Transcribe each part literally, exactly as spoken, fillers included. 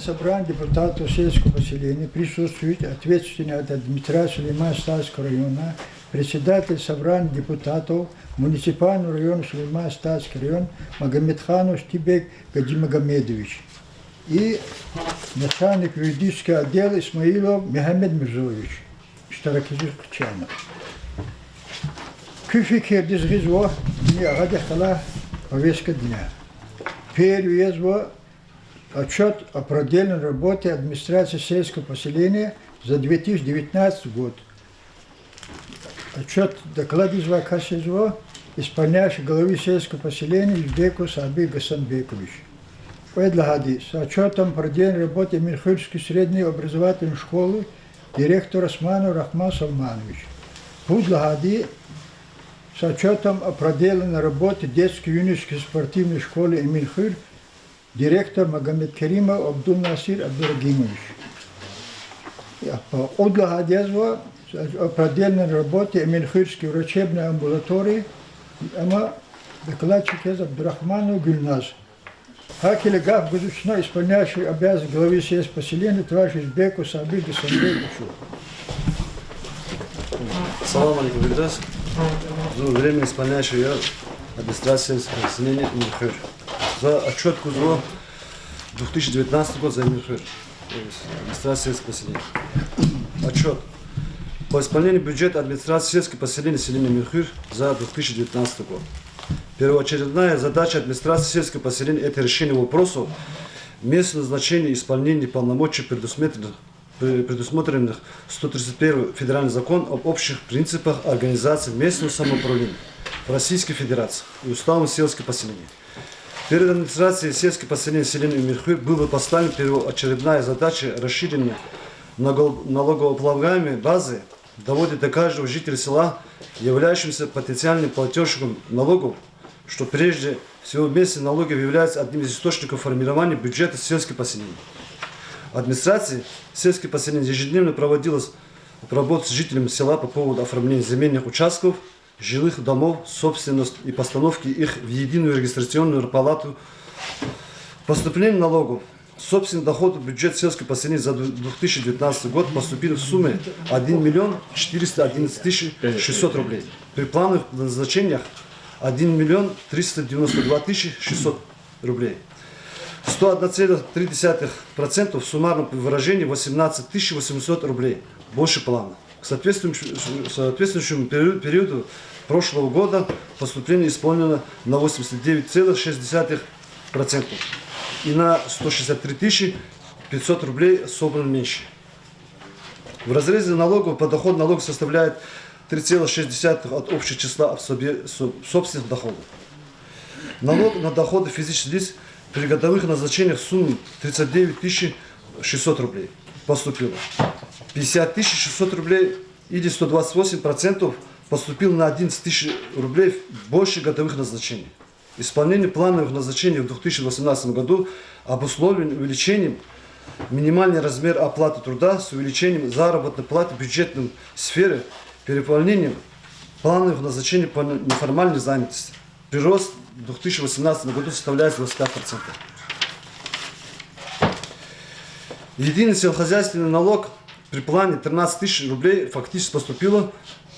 Собрания депутатов сельского поселения присутствуют ответственный от администрации Сулейман-Стальского района, председатель Собрания депутатов муниципального района Сулейман-Стальский район Магомедханов Штибек Гаджимагомедович и начальник юридического отдела Исмаилов Мегьамед Мирзоевич. Иштиракизиз хъчана. Куь фикирдиз гъизва и агъадихъ галай повестка дня. Первый язва отчёт о проделанной работе администрации сельского поселения за две тысячи девятнадцатый год. Отчёт, доклад ийизвай кас язва исполняющий главы сельского поселения Юзбеков Сабир Гасанбекович. Кьвед лагьайди: с отчётом о проделанной работе Эминхуьрской средней образовательной школы директор Османов Рахман Салманович. Пуд лагьайди: с отчётом о проделанной работе детско-юношеской спортивной школы Эминхуьр директор Магомедкеримов Абдулнасир Абдурагимович. Кьуд лагьайди язва о проделанной работе Эминхуьрской врачебной амбулатории, амма докладчик яз Абдурахманова Гюльназ. ГьакӀ хьайила гаф гузва чна исполняющий обязанности главы сельского поселения товарищ Юзбеков Сабир Гасанбековича. Салам алейкум, вирида. Зун временно исполняющий я администрации сельского поселения Эминхуьр. За отчёт гузва две тысячи девятнадцатый год за Эминхуьр. Администрация сельского поселения. Отчёт по исполнению бюджета администрации сельского поселения селения Эминхуьр за две тысячи девятнадцатый год. Первоочередная задача администрации сельского поселения — это решение вопросов местного значения и исполнения полномочий, предусмотренных, пре-, предусмотренных сто тридцать первый федеральный закон об общих принципах организации местного самоуправления в Российской Федерации и Уставом сельских поселений. Перед администрацией сельского поселения селения Эминхуьр была поставлена первоочередная задача расширения нагол-, налогооблагаемой базы, доводит до каждого жителя села, являющегося потенциальным платёжником налогов, что прежде всего местные налоги являются одним из источников формирования бюджета сельских поселений. Администрацией сельских поселений ежедневно проводилась работа с жителями села по поводу оформления земельных участков, жилых домов, собственность и постановки их в единую регистрационную палату. Поступление налогов. Собственный доход в бюджет сельского поселения за две тысячи девятнадцатый год поступил в сумме один миллион четыреста одиннадцать тысяч шестьсот рублей. При плановых назначениях один миллион триста девяносто два тысячи шестьсот рублей. Сто одна целых три десятых процента в суммарном выражении восемнадцать тысяч восемьсот рублей. Больше плана. К соответствующему, соответствующему перио-, периоду прошлого года поступление исполнено на восемьдесят девять целых шесть десятых процента и на сто шестьдесят три тысячи пятьсот рублей собрано меньше. В разрезе налогов подоходный налог составляет три целых шесть десятых от общего числа от собе-, со-, собственных доходов. Налог на доходы физических лиц при годовых назначениях в сумме тридцать девять тысяч шестьсот рублей поступило. Пятьдесят тысяч шестьсот рублей или сто двадцать восемь процентов поступило на одиннадцать тысяч рублей больше годовых назначений. Исполнение плановых назначений в две тысячи восемнадцатом году обусловлено увеличением минимальный размер оплаты труда с увеличением заработной платы в бюджетной сфере, переполнением плановых назначений по неформальной занятости. Прирост в две тысячи восемнадцатом году составляет двадцать пять процентов. Единый сельскохозяйственный налог при плане тринадцать тысяч рублей фактически поступило,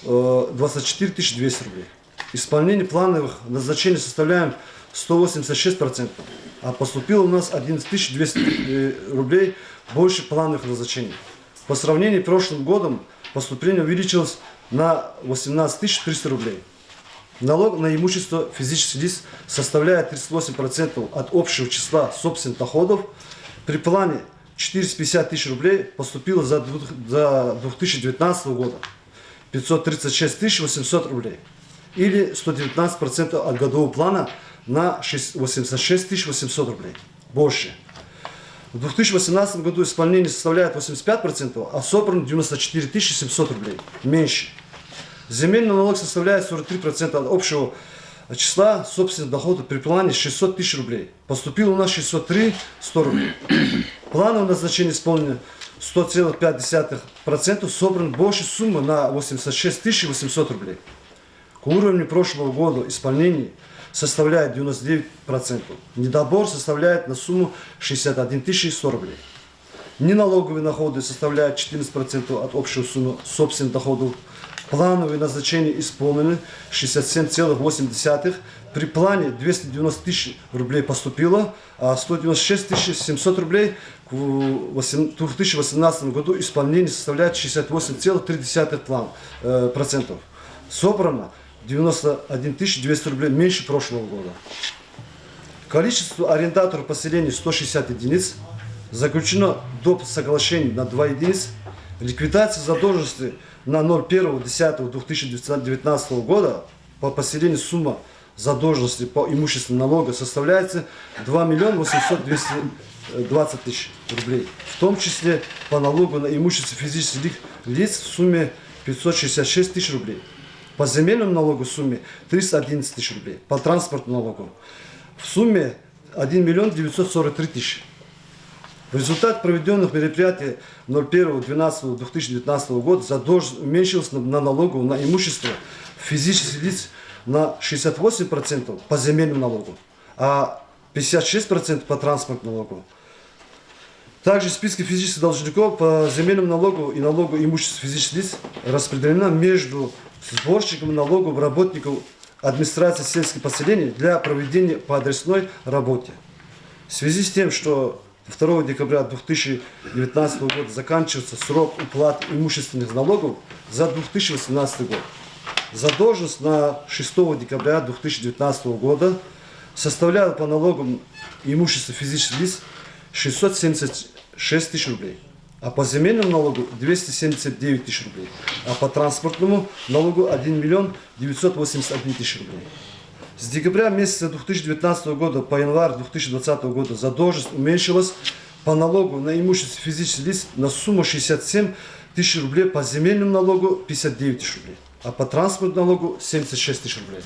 э, двадцать четыре тысячи двести рублей. Исполнение плановых назначений составляет сто восемьдесят шесть процентов, а поступило у нас одиннадцать тысяч двести, э, рублей больше плановых назначений. По сравнению с прошлым годом поступление увеличилось на восемнадцать тысяч триста рублей. Налог на имущество физических лиц составляет тридцать восемь процентов от общего числа собственных доходов. При плане четыреста пятьдесят тысяч рублей поступило за двух-, за две тысячи девятнадцатого года пятьсот тридцать шесть тысяч восемьсот рублей, или сто девятнадцать процентов от годового плана на шесть, восемьдесят шесть тысяч восемьсот рублей больше. В две тысячи восемнадцатом году исполнение составляет восемьдесят пять процентов, а собрано девяносто четыре тысячи семьсот рублей меньше. Земельный налог составляет сорок три процента от общего числа собственных доходов при плане шестьсот тысяч рублей. Поступило у нас шестьсот три сто рублей. Плановое назначение исполнено сто целых пять десятых процента, собрано больше суммы на восемьдесят шесть тысяч восемьсот рублей. К уровню прошлого года исполнение составляет девяносто девять процентов. Недобор составляет на сумму шестьдесят один тысяча сто рублей. Неналоговые доходы составляют четырнадцать процентов от общей суммы собственных доходов. Плановые назначения исполнены шестьдесят семь целых восемь десятых, при плане двести девяносто тысяч рублей поступило, а сто девяносто шесть тысяч семьсот рублей к восем-, две тысячи восемнадцатому году исполнение составляет шестьдесят восемь целых три десятых план, э, процентов. Собрано девяносто один тысяча двести рублей меньше прошлого года. Количество арендаторов поселений сто шестьдесят единиц. Заключено доп. Соглашений на два единиц. Ликвидация задолженности на ноль первого десятого две тысячи девятнадцатого года по поселению сумма задолженности по имущественному налогу составляет два миллиона восемьсот двадцать тысяч рублей, в том числе по налогу на имущество физических лиц в сумме пятьсот шестьдесят шесть тысяч рублей, по земельному налогу в сумме триста одиннадцать тысяч рублей, по транспортному налогу в сумме один миллион девятьсот сорок три тысячи. В результате проведённых мероприятий ноль первого двенадцатого две тысячи девятнадцатого года задолженность уменьшилась на, на налогу на имущество физических лиц на шестьдесят восемь процентов по земельному налогу, а пятьдесят шесть процентов по транспортному налогу. Также списки физических должников по земельному налогу и налогу имущества физических лиц распределена между сборщиками налогов работников администрации сельских поселений для проведения по адресной работе. В связи с тем, что второго декабря две тысячи девятнадцатого года заканчивается срок уплаты имущественных налогов за две тысячи восемнадцатый год, задолженность на шестого декабря две тысячи девятнадцатого года составляла по налогам имущества физических лиц шестьсот семьдесят шесть тысяч рублей, а по земельному налогу двести семьдесят девять тысяч рублей, а по транспортному налогу один миллион девятьсот восемьдесят один тысяч рублей. С декабря месяца две тысячи девятнадцатого года по январь две тысячи двадцатого года задолженность уменьшилась по налогу на имущество физических лиц на сумму шестьдесят семь тысяч рублей, по земельному налогу пятьдесят девять тысяч рублей, а по транспортному налогу семьдесят шесть тысяч рублей.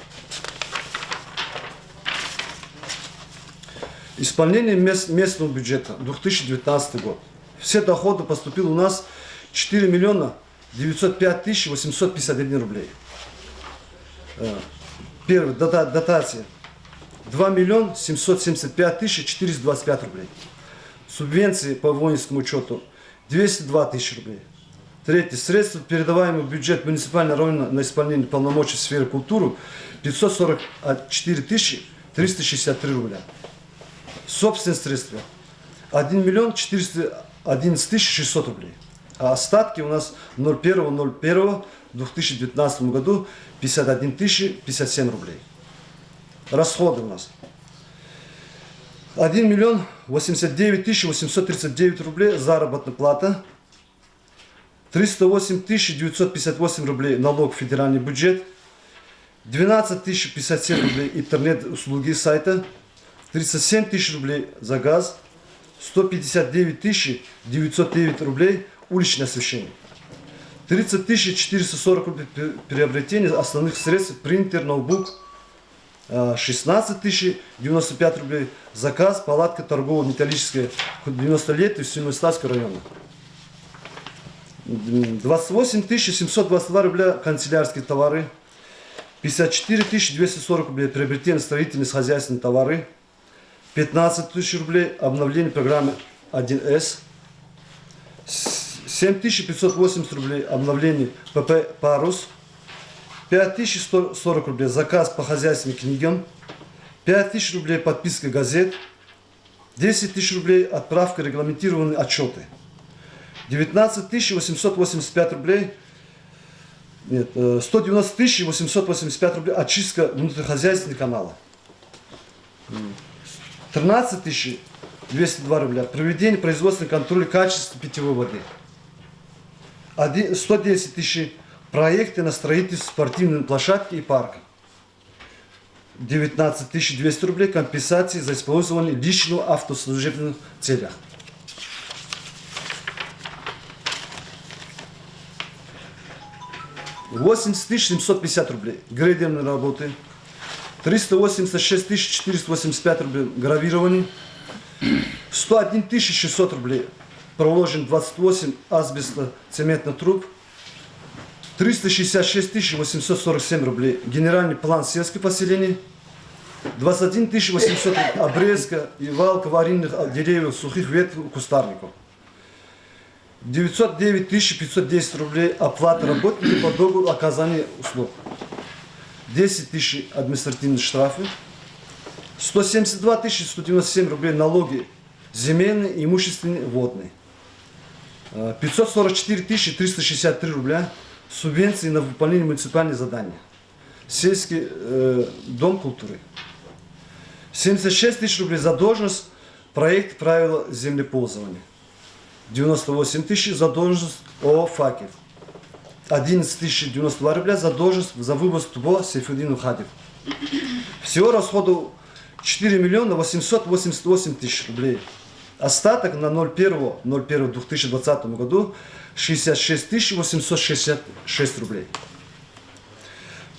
Исполнение мест-, местного бюджета, две тысячи девятнадцатый год. Все доходы поступило у нас четыре миллиона девятьсот пять тысяч восемьсот пятьдесят один рублей. Э, первое, дота-, дотации. Два миллиона семьсот семьдесят пять тысяч четыреста двадцать пять рублей. Субвенции по воинскому учёту двести два тысячи рублей. Третье. Средства, передаваемые в бюджет муниципального района на исполнение полномочий в сфере культуры, пятьсот сорок четыре тысячи триста шестьдесят три рубля. Собственные средства один миллион четыреста одиннадцать тысяч шестьсот рублей. А остатки у нас ноль первого ноль первого две тысячи девятнадцатом году пятьдесят один тысяча пятьдесят семь рублей. Расходы у нас. Один миллион восемьдесят девять тысяч восемьсот тридцать девять рублей заработная плата, триста восемь тысяч девятьсот пятьдесят восемь рублей налог в федеральный бюджет, двенадцать тысяч пятьдесят семь рублей интернет-услуги сайта, тридцать семь тысяч рублей за газ, сто пятьдесят девять тысяч девятьсот девять рублей уличное освещение, тридцать тысяч четыреста сорок рублей пе-, приобретение основных средств, принтер, ноутбук, э, шестнадцать тысяч девяносто пять рублей заказ палатка торгово-металлическая к девяностолетию Симославского района. М, двадцать восемь тысяч семьсот двадцать два рубля канцелярские товары, пятьдесят четыре тысячи двести сорок рублей приобретение строительных хозяйственных товары, пятнадцать тысяч рублей обновление программы один эс, с-, семь тысяч пятьсот восемьдесят рублей обновление П П «Парус», пять тысяч сто сорок рублей заказ по хозяйственным книгам, пять тысяч рублей подписка газет, десять тысяч рублей отправка регламентированные отчёты, девятнадцать тысяч восемьсот восемьдесят пять рублей, нет, э, сто девяносто тысяч восемьсот восемьдесят пять рублей очистка внутрихозяйственных каналов. М. Тринадцать тысяч двести два рубля. Проведение производственного контроля качества питьевой воды. Оди-, сто десять тысяч проекты на строительство спортивной площадки и парка. Девятнадцать тысяч двести рублей компенсации за использование личного авто в служебных целях. Восемьдесят тысяч семьсот пятьдесят рублей. Грейдерные работы. Триста восемьдесят шесть тысяч четыреста восемьдесят пять рублей. Гравирование. Сто один тысяч шестьсот рублей. Проложен двадцать восемь асбестоцементных труб. Триста шестьдесят шесть тысяч восемьсот сорок семь рублей. Генеральный план сельских поселений. Двадцать один тысяч восемьсот рублей. Обрезка и валка аварийных деревьев, сухих ветвей, кустарников. Девятьсот девять тысяч пятьсот десять рублей оплата работников по договору оказания услуг. Десять тысяч административные штрафы. Сто семьдесят два тысячи сто девяносто семь рублей налоги земельные, имущественные, водные. Э, пятьсот сорок четыре тысячи триста шестьдесят три рубля субвенции на выполнение муниципальных заданий. Сельский, э, дом культуры. Семьдесят шесть тысяч рублей задолженность, проект правила землепользования. Девяносто восемь тысяч задолженность ООО «Факел». Одиннадцать тысяч девяносто два рубля задолженность за вывоз ТУБО Сейфуддин Ухадов. Всего расходов четыре миллиона восемьсот восемьдесят восемь тысяч рублей. Остаток на ноль первого ноль первого две тысячи двадцатом году шестьдесят шесть тысяч восемьсот шестьдесят шесть рублей.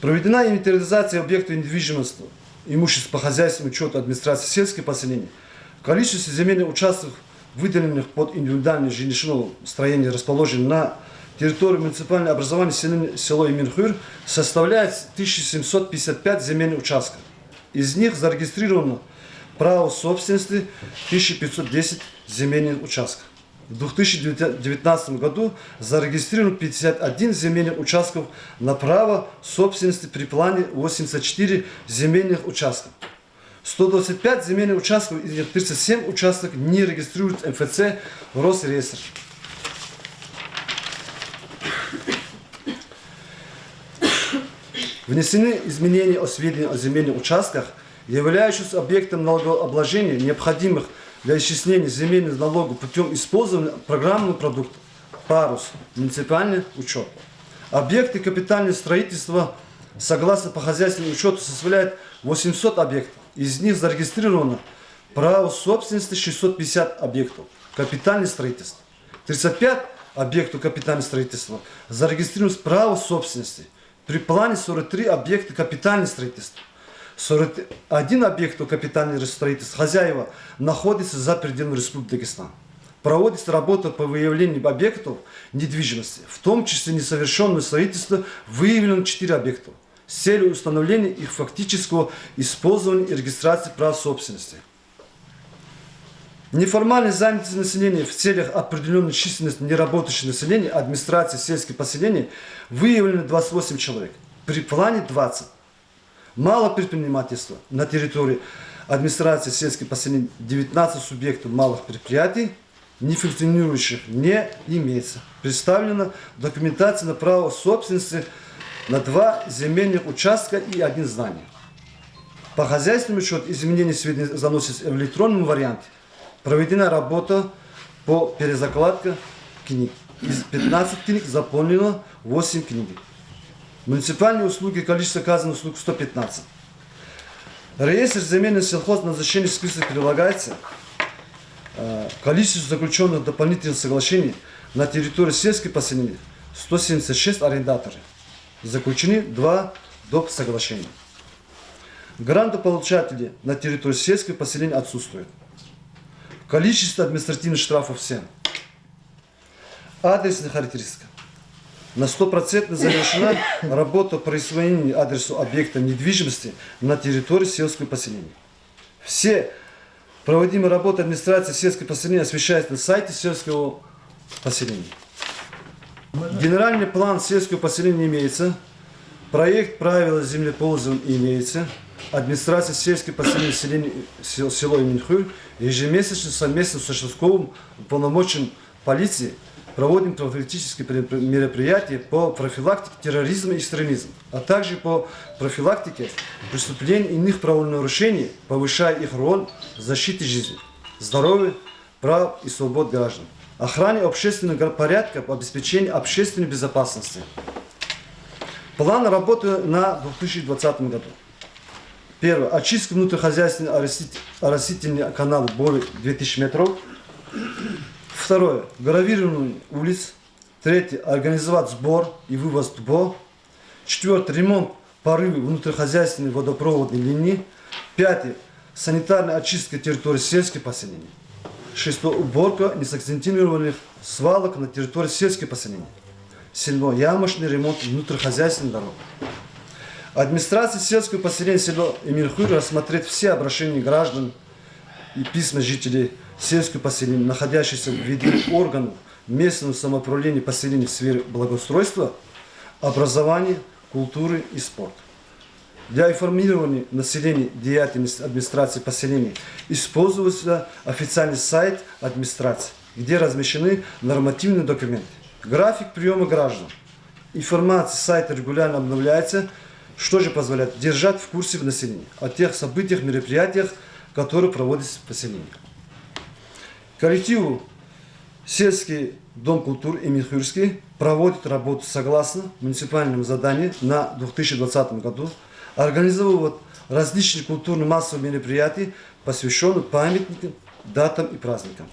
Проведена инвентаризация объектов недвижимости, имущества по хозяйственному учёту администрации сельских поселений. В количестве земельных участков, выделенных под индивидуальное жилищное строение, расположенных на территории муниципального образования селен-, село Эминхуьр, составляет тысяча семьсот пятьдесят пять земельных участков. Из них зарегистрировано право собственности тысяча пятьсот десять земельных участков. В две тысячи девятнадцатом году зарегистрировано пятьдесят один земельных участков на право собственности при плане восемьдесят четыре земельных участков. Сто двадцать пять земельных участков, из них тридцать семь участков не регистрируют МФЦ Росреестр. Внесены изменения о сведении о земельных участках, являющихся объектом налогообложения, необходимых для исчисления земельного налога путём использования программного продукта «Парус», муниципальный учёт. Объекты капитального строительства, согласно по хозяйственному учёту, составляет восемьсот объектов. Из них зарегистрировано право собственности шестьсот пятьдесят объектов капитального строительства. Тридцать пять объектов капитального строительства зарегистрировано с права собственности. При плане сорок три объекта капитального строительства. Сорок один объект капитального строительства, хозяева, находится за пределами Республики Дагестан. Проводится работа по выявлению объектов недвижимости, в том числе несовершённого строительства, выявлено четыре объекта, с целью установления их фактического использования и регистрации прав собственности. Неформальной занятости населения в целях определённой численности неработающего населения администрации сельских поселений выявлено двадцать восемь человек, при плане двадцать. Малое предпринимательство на территории администрации сельских поселений девятнадцать субъектов малых предприятий, нефункционирующих, не имеется. Представлена документация на право собственности на два земельных участка и один здание. По хозяйственному учёту изменение сведений заносится в электронном варианте. Проведена работа по перезакладке книг. Из пятнадцати книг заполнено восемь книг. Муниципальные услуги, количество оказанных услуг сто пятнадцать. Реестр земельных сельхозназначений, список прилагается. Э, количество заключённых дополнительных соглашений на территории сельских поселений сто семьдесят шесть арендаторов. Заключены два доп. Соглашения. Грантополучатели на территории сельских поселений отсутствуют. Количество административных штрафов семь. Адресная характеристика. На сто процентов завершена работа по присвоению адреса объекта недвижимости на территории сельского поселения. Все проводимые работы администрации сельского поселения освещаются на сайте сельского поселения. Генеральный план сельского поселения имеется. Проект правила землепользования имеется. Администрация сельского поселения селения, сел-, село Эминхуьр ежемесячно совместно с участковым уполномоченным полиции проводим профилактические пре-, пре-, мероприятия по профилактике терроризма и экстремизма, а также по профилактике преступлений и иных правонарушений, повышая их роль в защите жизни, здоровья, прав и свобод граждан, охране общественного гра-, порядка, по обеспечению общественной безопасности. План работы на две тысячи двадцатом году. Первое. Очистка внутрихозяйственной оросит-, оросительной канавы более две тысячи метров. Второе. Гравирование улиц. Третье. Организовать сбор и вывоз ТУБО. Четвёртое. Ремонт порыва внутрихозяйственной водопроводной линии. Пятое. Санитарная очистка территории сельских поселений. Шестое. Уборка несанкционированных свалок на территории сельских поселений. Седьмое. Ямочный ремонт внутрихозяйственных дорог. Администрация сельского поселения село Эминхуьр рассмотреть все обращения граждан и письма жителей сельского поселения, находящихся в ведении органов местного самоуправления поселений в сфере благоустройства, образования, культуры и спорта. Для информирования населения деятельности администрации поселений использовался официальный сайт администрации, где размещены нормативные документы. График приёма граждан. Информация с сайта регулярно обновляется, что же позволяет держать в курсе населения о тех событиях, мероприятиях, которые проводятся в поселении. Коллективу сельский дом культуры Эминхуьрский проводит работу согласно муниципальному заданию на две тысячи двадцатом году, организовывает различные культурно-массовые мероприятия, посвящённые памятникам, датам и праздникам.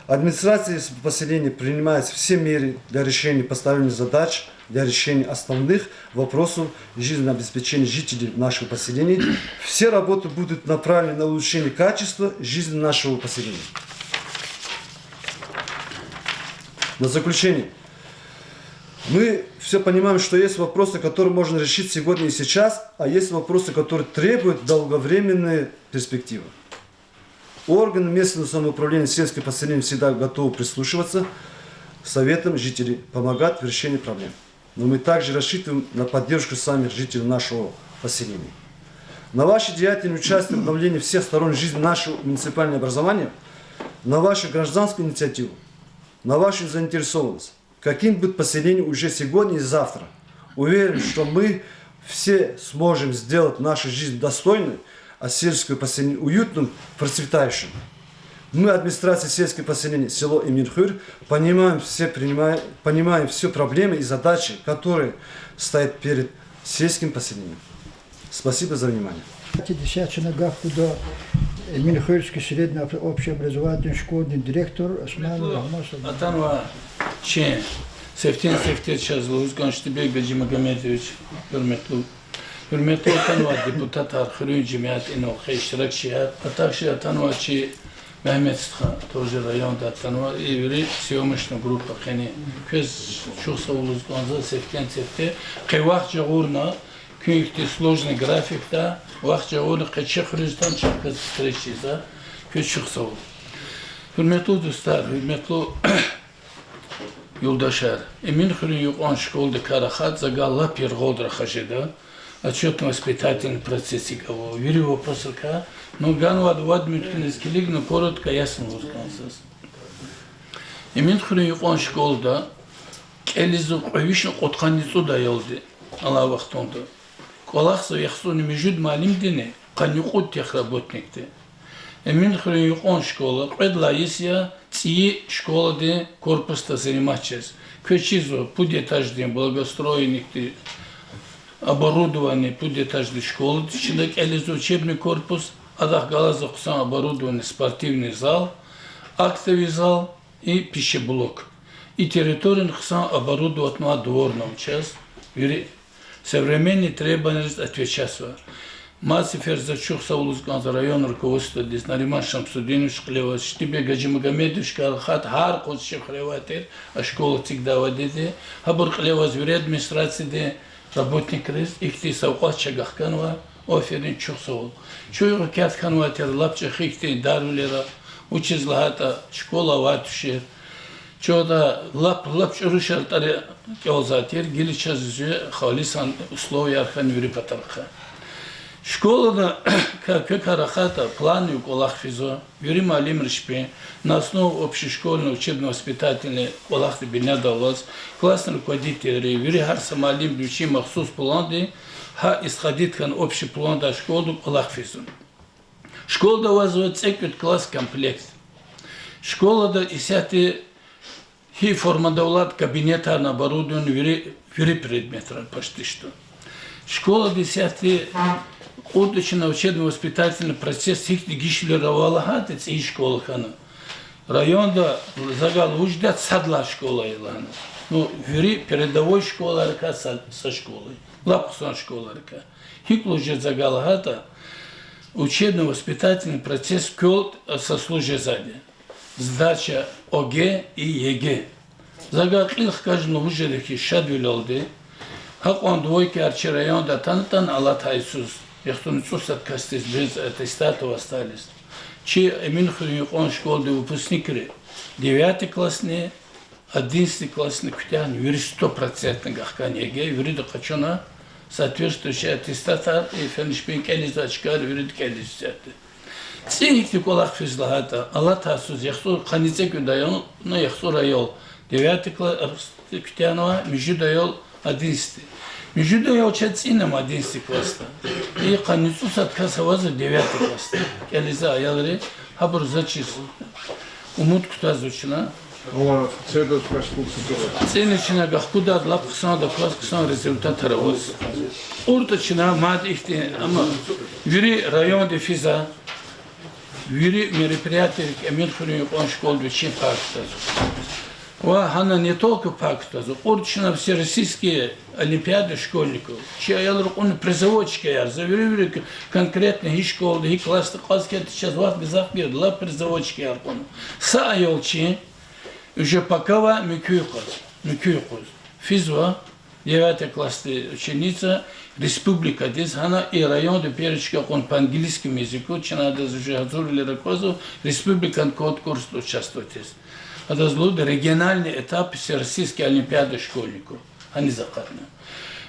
Администрация с-, поселения принимает все меры для решения поставленных задач, для решения основных вопросов жизнеобеспечения жителей нашего поселения. Все работы будут направлены на улучшение качества жизни нашего поселения. На заключение. Мы все понимаем, что есть вопросы, которые можно решить сегодня и сейчас, а есть вопросы, которые требуют долговременной перспективы. Органы местного самоуправления, сельские поселения всегда готовы прислушиваться к советам жителей, помогать в решении проблем. Но мы также рассчитываем на поддержку самих жителей нашего поселения. На ваше деятельное участие в обновлении всех сторон жизни нашего муниципального образования, на вашу гражданскую инициативу, на вашу заинтересованность. Каким быть поселение уже сегодня и завтра? Уверен, что мы все сможем сделать нашу жизнь достойной, а сельское поселение уютным, процветающим. Мы, администрация сельского поселения село Эминхуьр, понимаем все, принимая-, понимаем все проблемы и задачи, которые стоят перед сельским поселением. Спасибо за внимание. Десятина гаф гуда Эминхуьрский средний об-, общеобразовательный школадин директор Османов Агьмад Султан. Атанва чи сифтени-сифте чаз лугьуз кӀан Штибек Гаджимагомедович, гьуьрметлу. Гьуьрметлу атанва депутатар, хуьруьн жемят, инал хьайи иштиракчияр. А также атанва чи Мегьамед стха, тоже районда атанва, и вири съёмочный группа хьани. Квез чухсагъул лугьуз кӀанзава сифтени-сифте. Къе вахт жагъурна, куьн ихьтин сложный графикда, вахт жагъурна къе чи хуьруьз атана, чахъ галаз встреча ийизва. Квез чухсагъул. Гьуьрметлу дустар, гьуьрметлу юлдашар, Эминхуьруьн юкьван школадикай рахайтӀа, за гьа лап яргъалди рахаз жеда, отчётно-воспитательный процессдик ава, вири вопросрикай, ну, ганвайди вад минут хьиз килигна, коротко, ясно лугьуз кӀанзава заз. Эминхуьруьн юкьван школада кӀелзава кьве вишни кьудкъанни цӀуд аялди алай вахтунда. КӀвалахзава яхцӀурни муьжуьд муаллимдини къанни кьуд техработникди. Эминхуьруьн юкьван школа кьвед лагьай йис я цӀийи школадин корпусда заниматьзава. Квез чизва, пуд этаждин благоустроенныйдин оборудование, пуд этаждин школадин чна кӀелзава учебный корпус, адахъ галаз хъсан оборудование, спортивный зал, актовый зал и пищеблок. И территорияни хъсан оборудовать авунвай дворни ава чаз, вири современный требованийриз отвечатьзава. Мад сеферда за чухсагъул лугьуз кӀанзава район руководстводиз, Нариман Шамсудинович кьиле аваз, Штибек Гаджимагомедовичакай рахайтӀа, гьар къуз чеб хвейвай тир, а школа эцигдай вадиди, гьабур кьиле аваз вири администрациядин работникриз, ихьтин савкьват чаз гахканва, аферин, чухсагъул. Чун гьикят хьанвай тир лап чӀехи ихьтин дарвилера, вучиз лагьайтӀа школа авай тушир. Чун ада лап, лап чӀуру шартӀара кӀелзавай тир, гила чаз зи халисан условияр хьана вири патарихъай. Школада квекай рахайтӀа, планни кӀвалах физва, вири муаллимри чпин, на основе общешкольной учебно-воспитательный кӀвалахди бинедаллаз, классный руководительри, вири гьар са муаллимди вичин махсус планди, гьа исходить хьана общий планда школада кӀвалах физва. Школада авазва цӀекӀуьд класс комплект. Школада исятда гьи формада авайди кабинетарни оборудование, вири, вири предметрал почти что. Школада исятда кьуд чна учебно-воспитательный процесс гьихьтин гишвилер ава лагьайтӀа, цӀийи школа хьана, районда за гала вуж ятӀа сад лагьай школа я лагьана. Ну, вири передовой школайрикай са, са школа я. Лап хъсан школайрикай. ГьикӀ лугьуз жеда за гала лагьайтӀа, учебно-воспитательный процесс квел сослуживает сдача ОГЭ и ЕГЭ. За гала кьил хкажна лугьуз жеда хьи, шадвилелди, гьакьван двойкаяр чи районда атанатӀани алатай йисуз, яхцӀурни цӀусад касдиз без аттестата авай стхайриз. Чи Эминхуьруьн юкьван школадин выпускникри, девятый классни, Одиннадцатый классни куьтягьна вири сто процентни гахкана ЕГЭ, вирида къачуна соответствующий аттестатар, и фена чпин кӀелиз очкаяр вирида кӀелиз исятда. ЦӀи гьихьтин кӀвалах физ лагьайтӀа, алатай йисуз яхцӀур, къанни цӀекӀуьд аял, ну, яхцӀур аял девятый класс куьтягьнава, муьжуьд аял одиннадцатый. Муьжуьд аял чаз цӀина ам одиннадцатый классда. И къанни цӀусад кас авазва девятый классда. КӀелиз аялри, гьабур заз чиз умуд кутазва чна. ЦӀини чна гахкудайд лап хъсандаказ хъсан результатар аваз. КьуртӀа чна мад ихьтин, амма вири районди физва, вири мероприятиерик Эминхуьруьн юкьван школада вичин пай кутазва. Ва гьана не только пай кутазва, кьуртӀа чна всероссийский олимпиада школьников. Чи аялри кьуна призовой чкаяр, за вири-вири конкретно гьи школада, гьи классда кьаз хьайитӀа чаз вахт гзаф гайиди, лап призовой чкаяр кьуна. Са аял чи уже пока ва муькуь юкъуз, муькуь юкъуз физва, девятый классдин ученица, республикадиз, гьана и районда первый чка кьуна по английскому языку, чна адаз уже гьазурвилер аквазва республикан конкурсда участвовать ийиз. Адаз лугьуда региональный этап всероссийской олимпиады школьников. Гьаниз акъатна.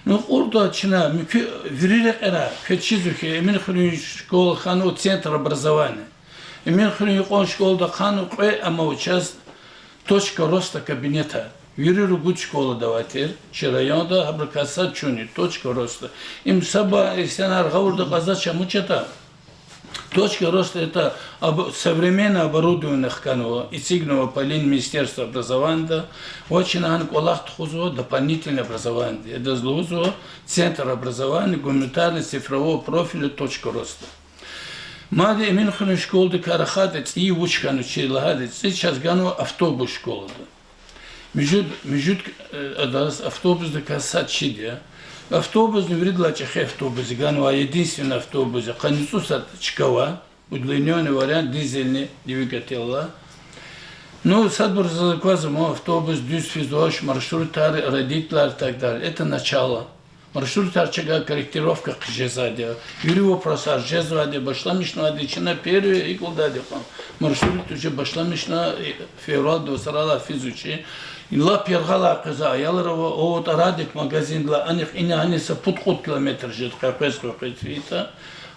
Ну, кьуртӀа чна муькуь вири рекьера квез чизва хьи, Эминхуьруьн школа хьанва центр образования. Эминхуьруьн юкьван школада хьанва кьве, амма чаз точка роста кабинетар. Вири ругуд школада авай тир чи районда, гьабурукай сад чунни, точка роста. Им саба инсанар гъавурда кьазвач, ам вуч ятӀа. Точка роста — это об-, современное оборудование хканва, эцигнава палин Министерство образованияда, ва чна гьана кӀвалах тухузва дополнительное образованиеди. Адаз лугьузва центр образования гуманитарно-цифрового профиля точка роста. Мад Эминхуьруьн школадикай рахайтӀа, цӀийи вуч хьанва чи лагьайтӀа, цӀи чаз ганва автобус школада. Муьжуьд, муьжуьд, э, адаз автобусдикай сад чида. Автобусни виридалай чӀехи автобус я, ганвай единственный автобус я, къанни цӀусад чка ава, удлинённый вариант, дизельный двигатель ала. Ну, садбур заз аквазва, ма автобус дуьз физвач, маршрутар, родителар и так далее. Это начало. Маршрутар чӀагай корректировка хъжезвайди я. Вири вопросар жезвайди я, башламишнавайди я, чна первый икӀ лугьудайди я кьван. Маршрут уже башламишна, э, февралдин вацралай физвач. Лап яргъалай къвезвай аялар ава, о, тӀарадик магазиндилай анихъ ина гьаниз са пуд-кьуд километр жеда, къекъвез-къекъвез фейитӀа.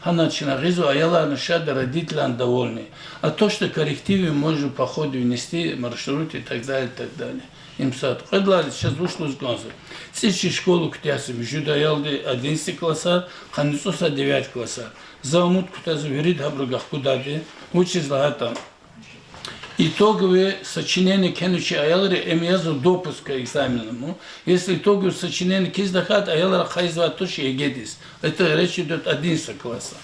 Гьана чна гъизва, аяларни шад я, родителарни довольны. А то, что коррективы можно по ходу внести, маршрут и так далее, и так далее. Им сад. Кьвед лагьайди чаз вуч лугьуз кӀанзава. ЦӀи чи школа куьтягьзава муьжуьд аялди, одиннадцатый классар, къанни цӀусад девятый классар. За умуд кутазва вирида гьабуру гахкудайди, вучиз лагьайтӀа итоговое сочинение кхьенва чи аялри, им язва допуск к экзаменам. Если итоговое сочинение кхьиз тахьайтӀа, аялар хайизвайди туш ЕГЭдиз. Это речь идёт одиннадцатого класса.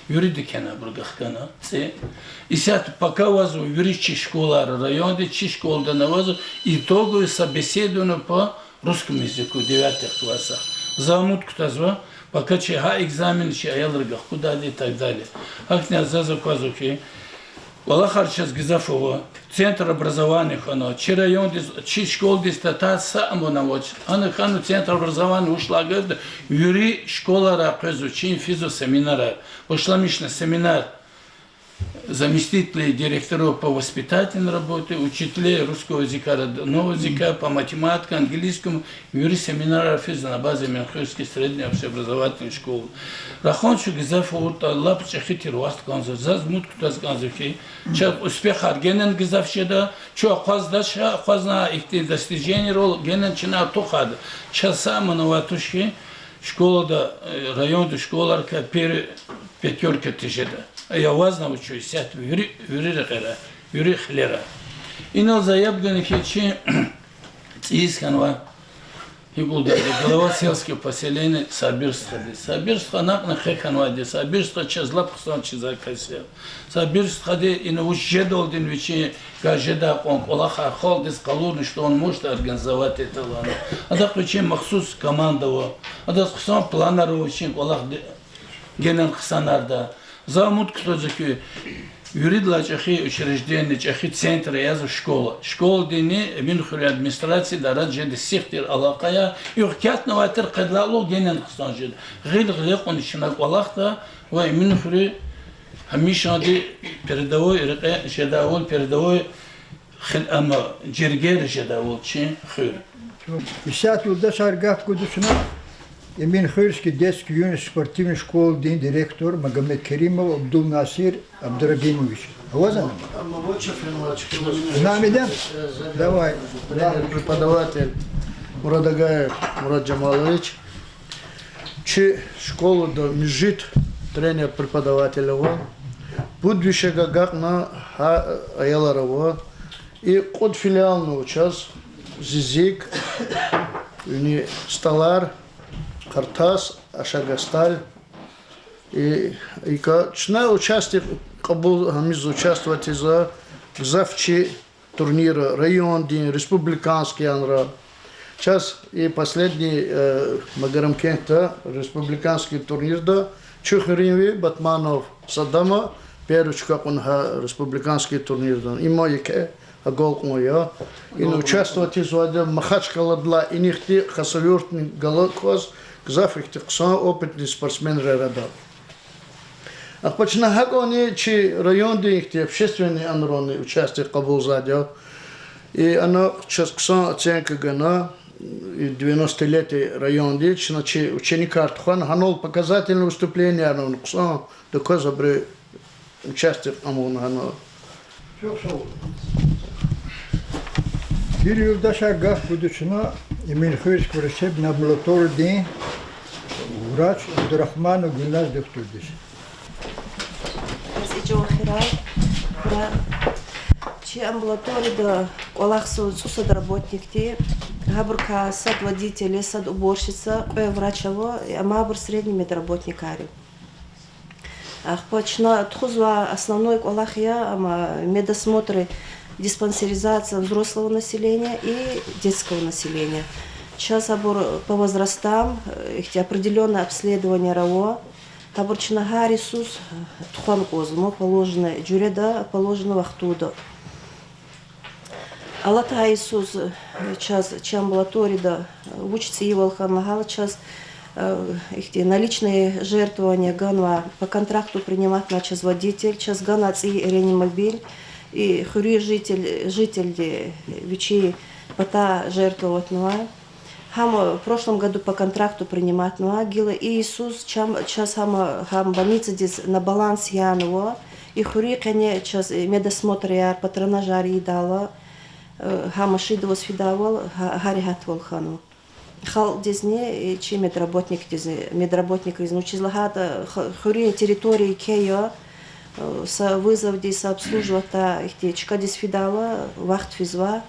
Вирида кхьена абуру гахкана цӀи. Исятда пока авазва вири чи школайра районда, чи школадани авазва итоговое собеседование по русскому языку в девятых классах. За умуд кутазва, пока чи гьа экзамен чи аялри гахкудайди и так далее. Гьахьтин заз аквазва хьи, кӀвалахар чаз гзаф ава, центр образования хьана, чи райондиз, чи школадиз татай са амун авач. Ана хьана центр образования вуч лагьайтӀа, вири школайрай къвезва, чин физва семинарар. Башламишна семинар заместителей директоров по воспитательной работе, учителей русского языка, родного языка, по математике, английскому, вири семинарар физва на базе Эминхуьрский средний общеобразовательный школа. Рахун чун гзаф авуртӀа, лап чӀехи тир вахт кӀанзава, заз умуд кутаз кӀанзава хьи, чаз успехар генани гзаф жеда, чун акъваздач, акъвазна ихьтин достижениерал генани чна артухарда. Чаз са амун авай туш хьи, школада, э, районда школайрикай первый пятёрка тежеда. Я вазна учусь, исятда вири, вири рекьера, вири хилера. Инал за яб гана хьи, чи цӀийиз хьанва, гьикӀ лугьуда, глава сельского поселения Сабир стхади. Сабир стха накьна хъе хьанвайди, Сабир стха чаз лап хъсан чизвай кас я. Сабир стхади ина вуч жедалди вичин гьа жедай кьван кӀвалахар халкьдиз къалурна жеда, может организовать это лагьана. Адахъ вичин махсус команда ава. Адаз хъсан планар ава вичин кӀвалах генани хъсанардай. За умуд кутазва хьи, виридалай чӀехи учреждение, чӀехи центр язва школа. Школадинни Эминхуьруьн администрацияди арада жеда сих тир алакъаяр. Югъ кятнавай тир, къедлай кьулухъ генани хъсан жеда. Гъил-гъиле кьуна чна кӀвалахда ва Эминхуьруь гьамишанди передовой рекье жедайвал, передовой хел ама жергер жедайвал чи хуьр. Исятда, юлдашар, гаф гуда чна Эминхуьрский детский юношеский спортивный школадин директор Магомедкеримов Абдулнасир Абдурагимович. Авазва? Нами да? Давай. Тренер-преподаватель Мурадагаев Мурад Жамалович. Чи школада муьжуьд тренер-преподаватель ава. Пуд вишег агакьна гьа аялар ава. И кьуд филиални ава чаз: Зизиг, вини СтӀалар, Къартас, Ашагастал. И, ика чна участие кьабул, гьамиз участвовать ийизва гзаф чи турнирра, райондин, республиканскиянра. Чаз и последний, э, Магарамкентда республиканский турнирда чи хуьруьнви Батманов Саддама первый чка кьуна гьа республиканский турнирда. Им еке агалкьун я. Ина участвовать ийизвайди Махачкъаладилай инихъди Хасавюртни галаз кваз гзаф ихьтин хъсан опытный спортсменар ара. Ахпа чна гьакӀни чи райондин ихьтин общественный аялрани участие кьабулзавайди я. И ана чаз хъсан оценка гана, и девяностолетие районди, чна чи ученикар тухвана, гьанал показательный выступлениеяр авуна хъсан, даказ абуру участие кьабулна гьана. Гила, юлдашар, гаф гуда чна Эминхуьрский врачебно-амбулаториядин врач Абдурагьманова Гюльназ духтурдиз. Ваз и жан хирал, хура. Чи амбулаторияда кӀвалахзава цӀусад работникди, гьабурукай сад водитель я, сад уборщица, кьве врач ава, амма абур средний медработникар я. Ахпа чна тухузвай основной кӀвалах я, амма медосмотры, диспансеризация взрослого населения и детского населения. Чаз гьабур по возрастам, э, ихьтин определённое обследование ава. Гьабур чна гьар йисуз тухвана кӀанзава, мо положенный жуьреда, положенный вахтунда. Алатай йисуз, э, чаз чи амбулаторияда, э, вуч цӀийивал хьана лагьайтӀа, чаз, э, ихьтин наличные жертвования ганвай, по контракту приниматьнавай чаз водитель, чаз ганвай цӀийи реанимобиль, и хуьруьн житель, жительди вичин патай жертвоватьнавай. Гьам в прошлом году по контракту приниматьнава, гила и йисуз чам, чаз гьам, гьам больницадиз на баланс янава, и хуьруьн къене чаз медосмотрар, патронажар ийидайла, э, гьа машинда ваз фидайвал, гьа, гьа регьятвал хьанва. Халкьдизни, и чи медработникдизни, медработникризни, вучиз лагьайтӀа х-, хуьруьн территория еке я, э, са вызовдиз, са обслуживать, ихьтин чкадиз фидайла вахт физва,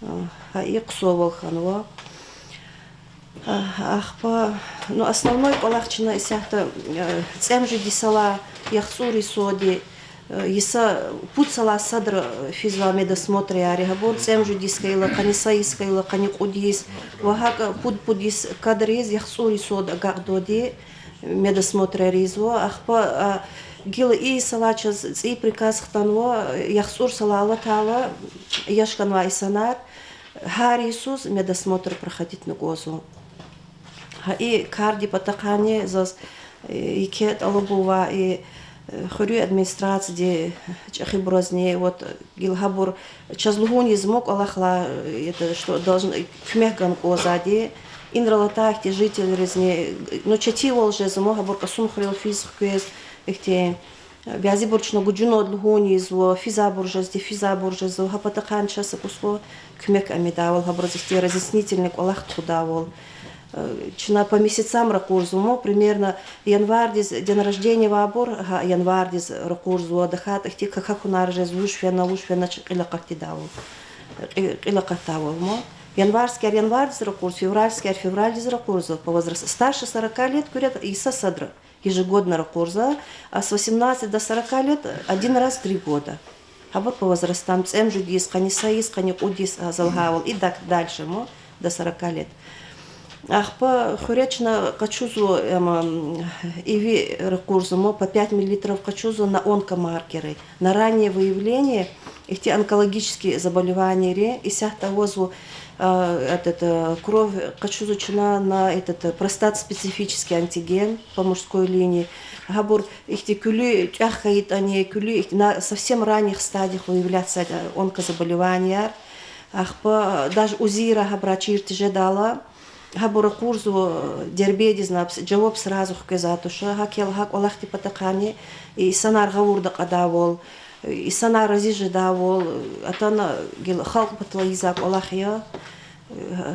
э, гьа и хъсанвал хьанва. Ахпа, ну, основной кӀвалах чна исятда, э, цӀемуьжуьд йисалай яхцӀур йисуди, э, йиса, пуд йисалай садра физвай медосмотрар я гьабур, цӀемуьжуьд йис хьайила, къанни са йис хьайила, къанни кьуд йис, ва гьакӀ пуд-пуд йис кадриз яхцӀур йисуди агакьдайди медосмотрар ийизва. Ахпа, а, гила и йисалай чаз цӀийи приказ хтанва, яхцӀур йисалай алатайла яш хьанвай инсанар, гьар йисуз медосмотр проходитьна кӀанзава. Гьа и кардин патахъайни заз, э, еке тӀалаб ава и, э, хуьруьн администрацияди, чӀехибуразни, вот, гила гьабур чаз лугьун ийизма кӀвалахлай, э, это, что должен, э, куьмек гана кӀанзавайди, инрал атай ихьтин жительризни, э, ну, четинвал жезма, гьабур Кьасумхуьрел физ хквез, ихьтин, бязибур чна гужунал лугьун ийизва, физвайбур жезди, физвайбур жезва, гьа патахъайни чаз са кӀус кьван куьмек амидайвал, гьабуруз ихьтин разъяснительный кӀвалах тухудайвал. Э, чна по месяцам ракъурзавайма, примерно, январдиз день рождения авайбур, гьа январдиз ракъурзава, тахьайтӀа ихьтин какахьунар жез, вуж фена, вуж фена, чна кьил акъатдайвал. Кьи-, кьил акъатдайвал ма. Январскияр январдиз ракъурзава, февральскияр февральдиз ракъурзава, по возрасту. Старше сорока лет, куьред йиса садра ежегодно ракъурзава, а с восемнадцати до сорока лет один раз в три года. Гьабур по возрастам, цӀемуьжуьд йис, къанни са йис, къанни кьуд йис, а, за лагьайвал, и так дальше ма, до сорока лет. Ахпа хуьре чна къачузва, ам, иви ракъурзава ма, по пять миллилитров къачузва на онкомаркеры, на раннее выявление, ихьтин онкологический заболеваниейри, исятда авазва, а, этот, а, кровь къачузва чна на этот, а, простат-специфический антиген по мужской линии. Гьабур ихьтин куьлуь тӀвах хьайитӀани, куьлуь ихьтин на-, совсем ранних стадиях выявляться онкозаболеванияр. Ахпа даже УЗИра гьабура чир тежедайла, гьабур ракъурзава дербентдиз, жаваб сразу хквезвай туш. ГьакӀ я, гьа кӀвалахдин патахъайни инсанар гъавурда кьадайвал, инсанар рази жедайвал, атана гила халкь патал ийизвай кӀвалах я.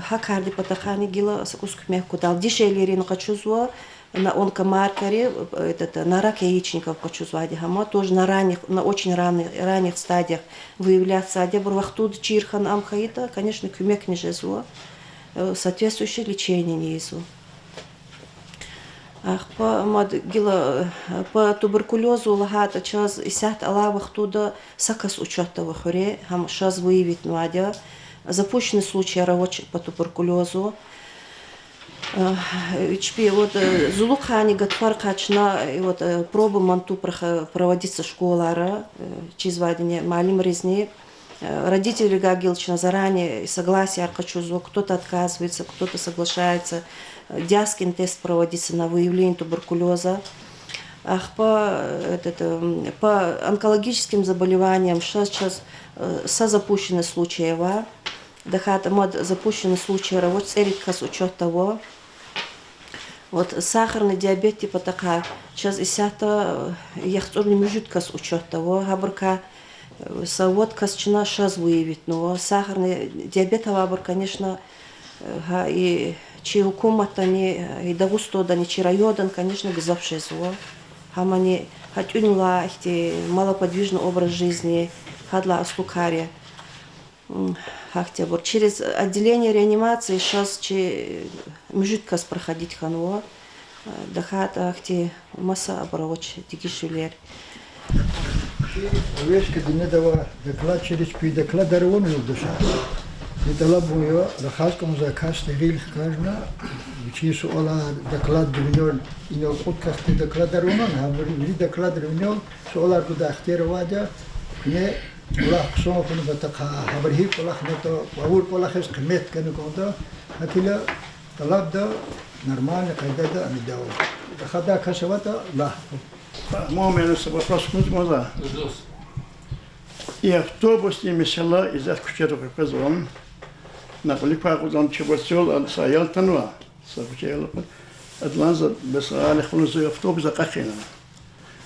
Гьа кардин патахъайни гила са кӀус куьмек гудайла. Дишегьлийрини къачузва на онкомаркери, этот, на рак яичников къачузвайди гьам, тоже на ранних, на очень ранних, ранних стадиях выявляться ийида. Абур вахтунда чир хьана ам хьайитӀа, конечно, куьмекни жезва, э, соответствующее лечениени ийизва. Ахпа мад гила, э, по туберкулёзу лагьайтӀа, чаз исятда алай вахтунда са кас учётда ава хуьре, гьам шаз выявитнавайди я. Запущенный случаяр авач по туберкулёзу. Э, чпи, вот, э, зулухъайни гатфаркъай чна, э, вот, э, пробы МАНТУ прохо-, проводится школайра, э, чизвайдини муаллимризни. Э, родителрикай гила чна заранее согласияр къачузва, кто-то отказывается, кто-то соглашается. Э, Диаскин тест проводится на выявление туберкулёза. Ахпа, э, этот, эм, по онкологическим заболеваниям шаз чаз, э, са запущенный случай ава. ТахьайтӀа мад запущенный случаяр авач, цӀерид кас учётда ава. Вот сахарный диабетдин патахъай чаз исятда, э, яхцӀурни муьжуьд кас учётда ава. Гьабурукай, э, са вад кас чна шаз выявитнава. Сахарный диабет авайбур, конечно, э, гьа и чи гьукуматдани, э, и Дагъустандани, чи райондани, конечно, гзаф жезва. Гьамани гьа тӀуьнлай ихьтин малоподвижный образ жизни, гьадалай аслу кар я. Гьахьтинбур через отделение реанимации шаз чи муьжуьд кас проходить хьанва. ТахьайтӀа гьахьтин маса абур авач дегишвилер. Повестка динедава доклад через пи докладар авун, юлдашар. И тӀалабун я, рахаз кӀанзавай касди гъил хкажна, вичин суалар, докладдин винел, инал кьуд касди докладар авуна, гьабур вири докладрин винел суалар гудай ихтияр авайди я, куьне кӀвалах хъсан хьунин патахъай, гьабуру гьикӀ кӀвалахнатӀа, авур кӀвалахиз къимет гана кӀанда, гьакӀ хьайила тӀалабда нормальный къайдада амида. Рахадай кас аватӀа, лагь. Муаммена са вопрос гуз кӀанзава. И автобусдин месэла, исятда куьчеда къекъвезва. Накьли квай кьудан чи вацрал са аял атанва, са куьче аял акъуд. Адлан за бес гьалихъ хьун за автобус акьахна.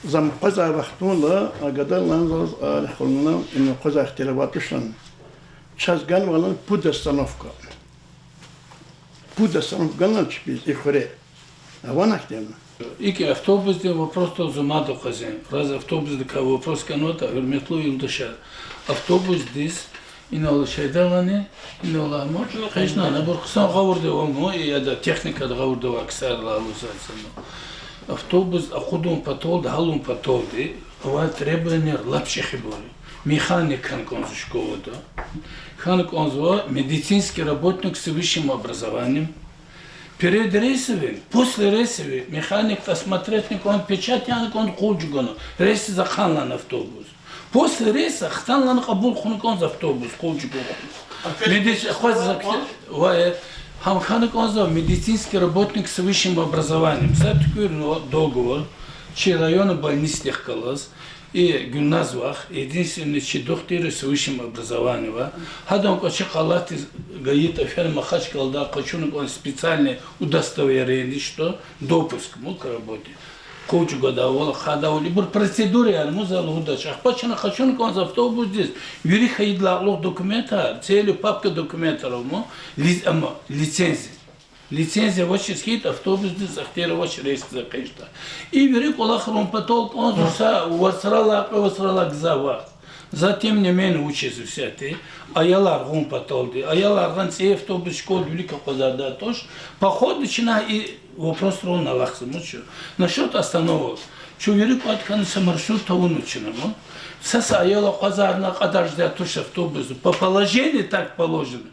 Зам къвезвай вахтунда а гададилан заз гьалихъ хьуна, им къвезвай ихтилат авачтӀани. Чаз ганвалан пуд остановка. Пуд остановка ганвалан чпиз и хуьре. Авани ахьтин? ИкӀ, автобусдин вопросдал зун мад акъвазин. Раз автобусдикай вопрос ганватӀа, гьуьрметлу юлдашар. Автобусдиз инал шайдалани, инал ама, конечно, абур хъсан гъавурда ава, и яда техникада гъавурда авай ксарилай алуз ацана. Автобус акъудун паталди, гьалун паталди, авай требованияр лап чӀехибур я. Механик хьана кӀанзава школада. Хьана кӀанзава медицинский работник с высшим образованием. Перед рейсовым, после рейсовым, механикди осмотреть авуна кӀанда, печать яна кӀанда, къул чӀугуна, рейсдиз ахъанлани автобус. После рейса хтанлани кьабул хьуна кӀанзава автобус, къул чӀугуна. Медици-, хваз за-, ва, э, гьам хьана кӀанзава медицинский работник с высшим образованием. Са туькӀуьрна договор чи районный больницадихъ галаз. И Гуьлназ вах, единственный чи духтур с высшим образованием ва гьадан кӀвачихъ алатиз гайитӀа фена Махачкъалада, къачуна кӀанда специальный удостоверение, что допуск, ну, к работе. Къул чӀугвадайвал, ахъайдайвал, ибур процедураяр, ну, за лугьудач. Ахпа чна къачуна кӀанзава автобусдиз, вири хьайидалай кьулухъ документар, цели папка документар, ну, ли-, ама, лицензия. Лицензия авачиз хьайитӀа, автобусдиз ихтияр авач рейсдиз экъечӀдай. И вири кӀвалахар авун патал кӀанзава са вацралай, кьве вацралай гзаф вахт. За, тем не менее, вучиз висятда, аялар гъун паталди, аялар гъана цӀийи автобус школдин вилик акъвазардай туш, по ходу чна и вопросрал алахъзава, мучу. Насчёт остановок. Чун вири кӀватӀ хьана са маршрут авуна чна, ну. Са-са аял акъвазарна кьадар жедай туш автобус. По положению так положено.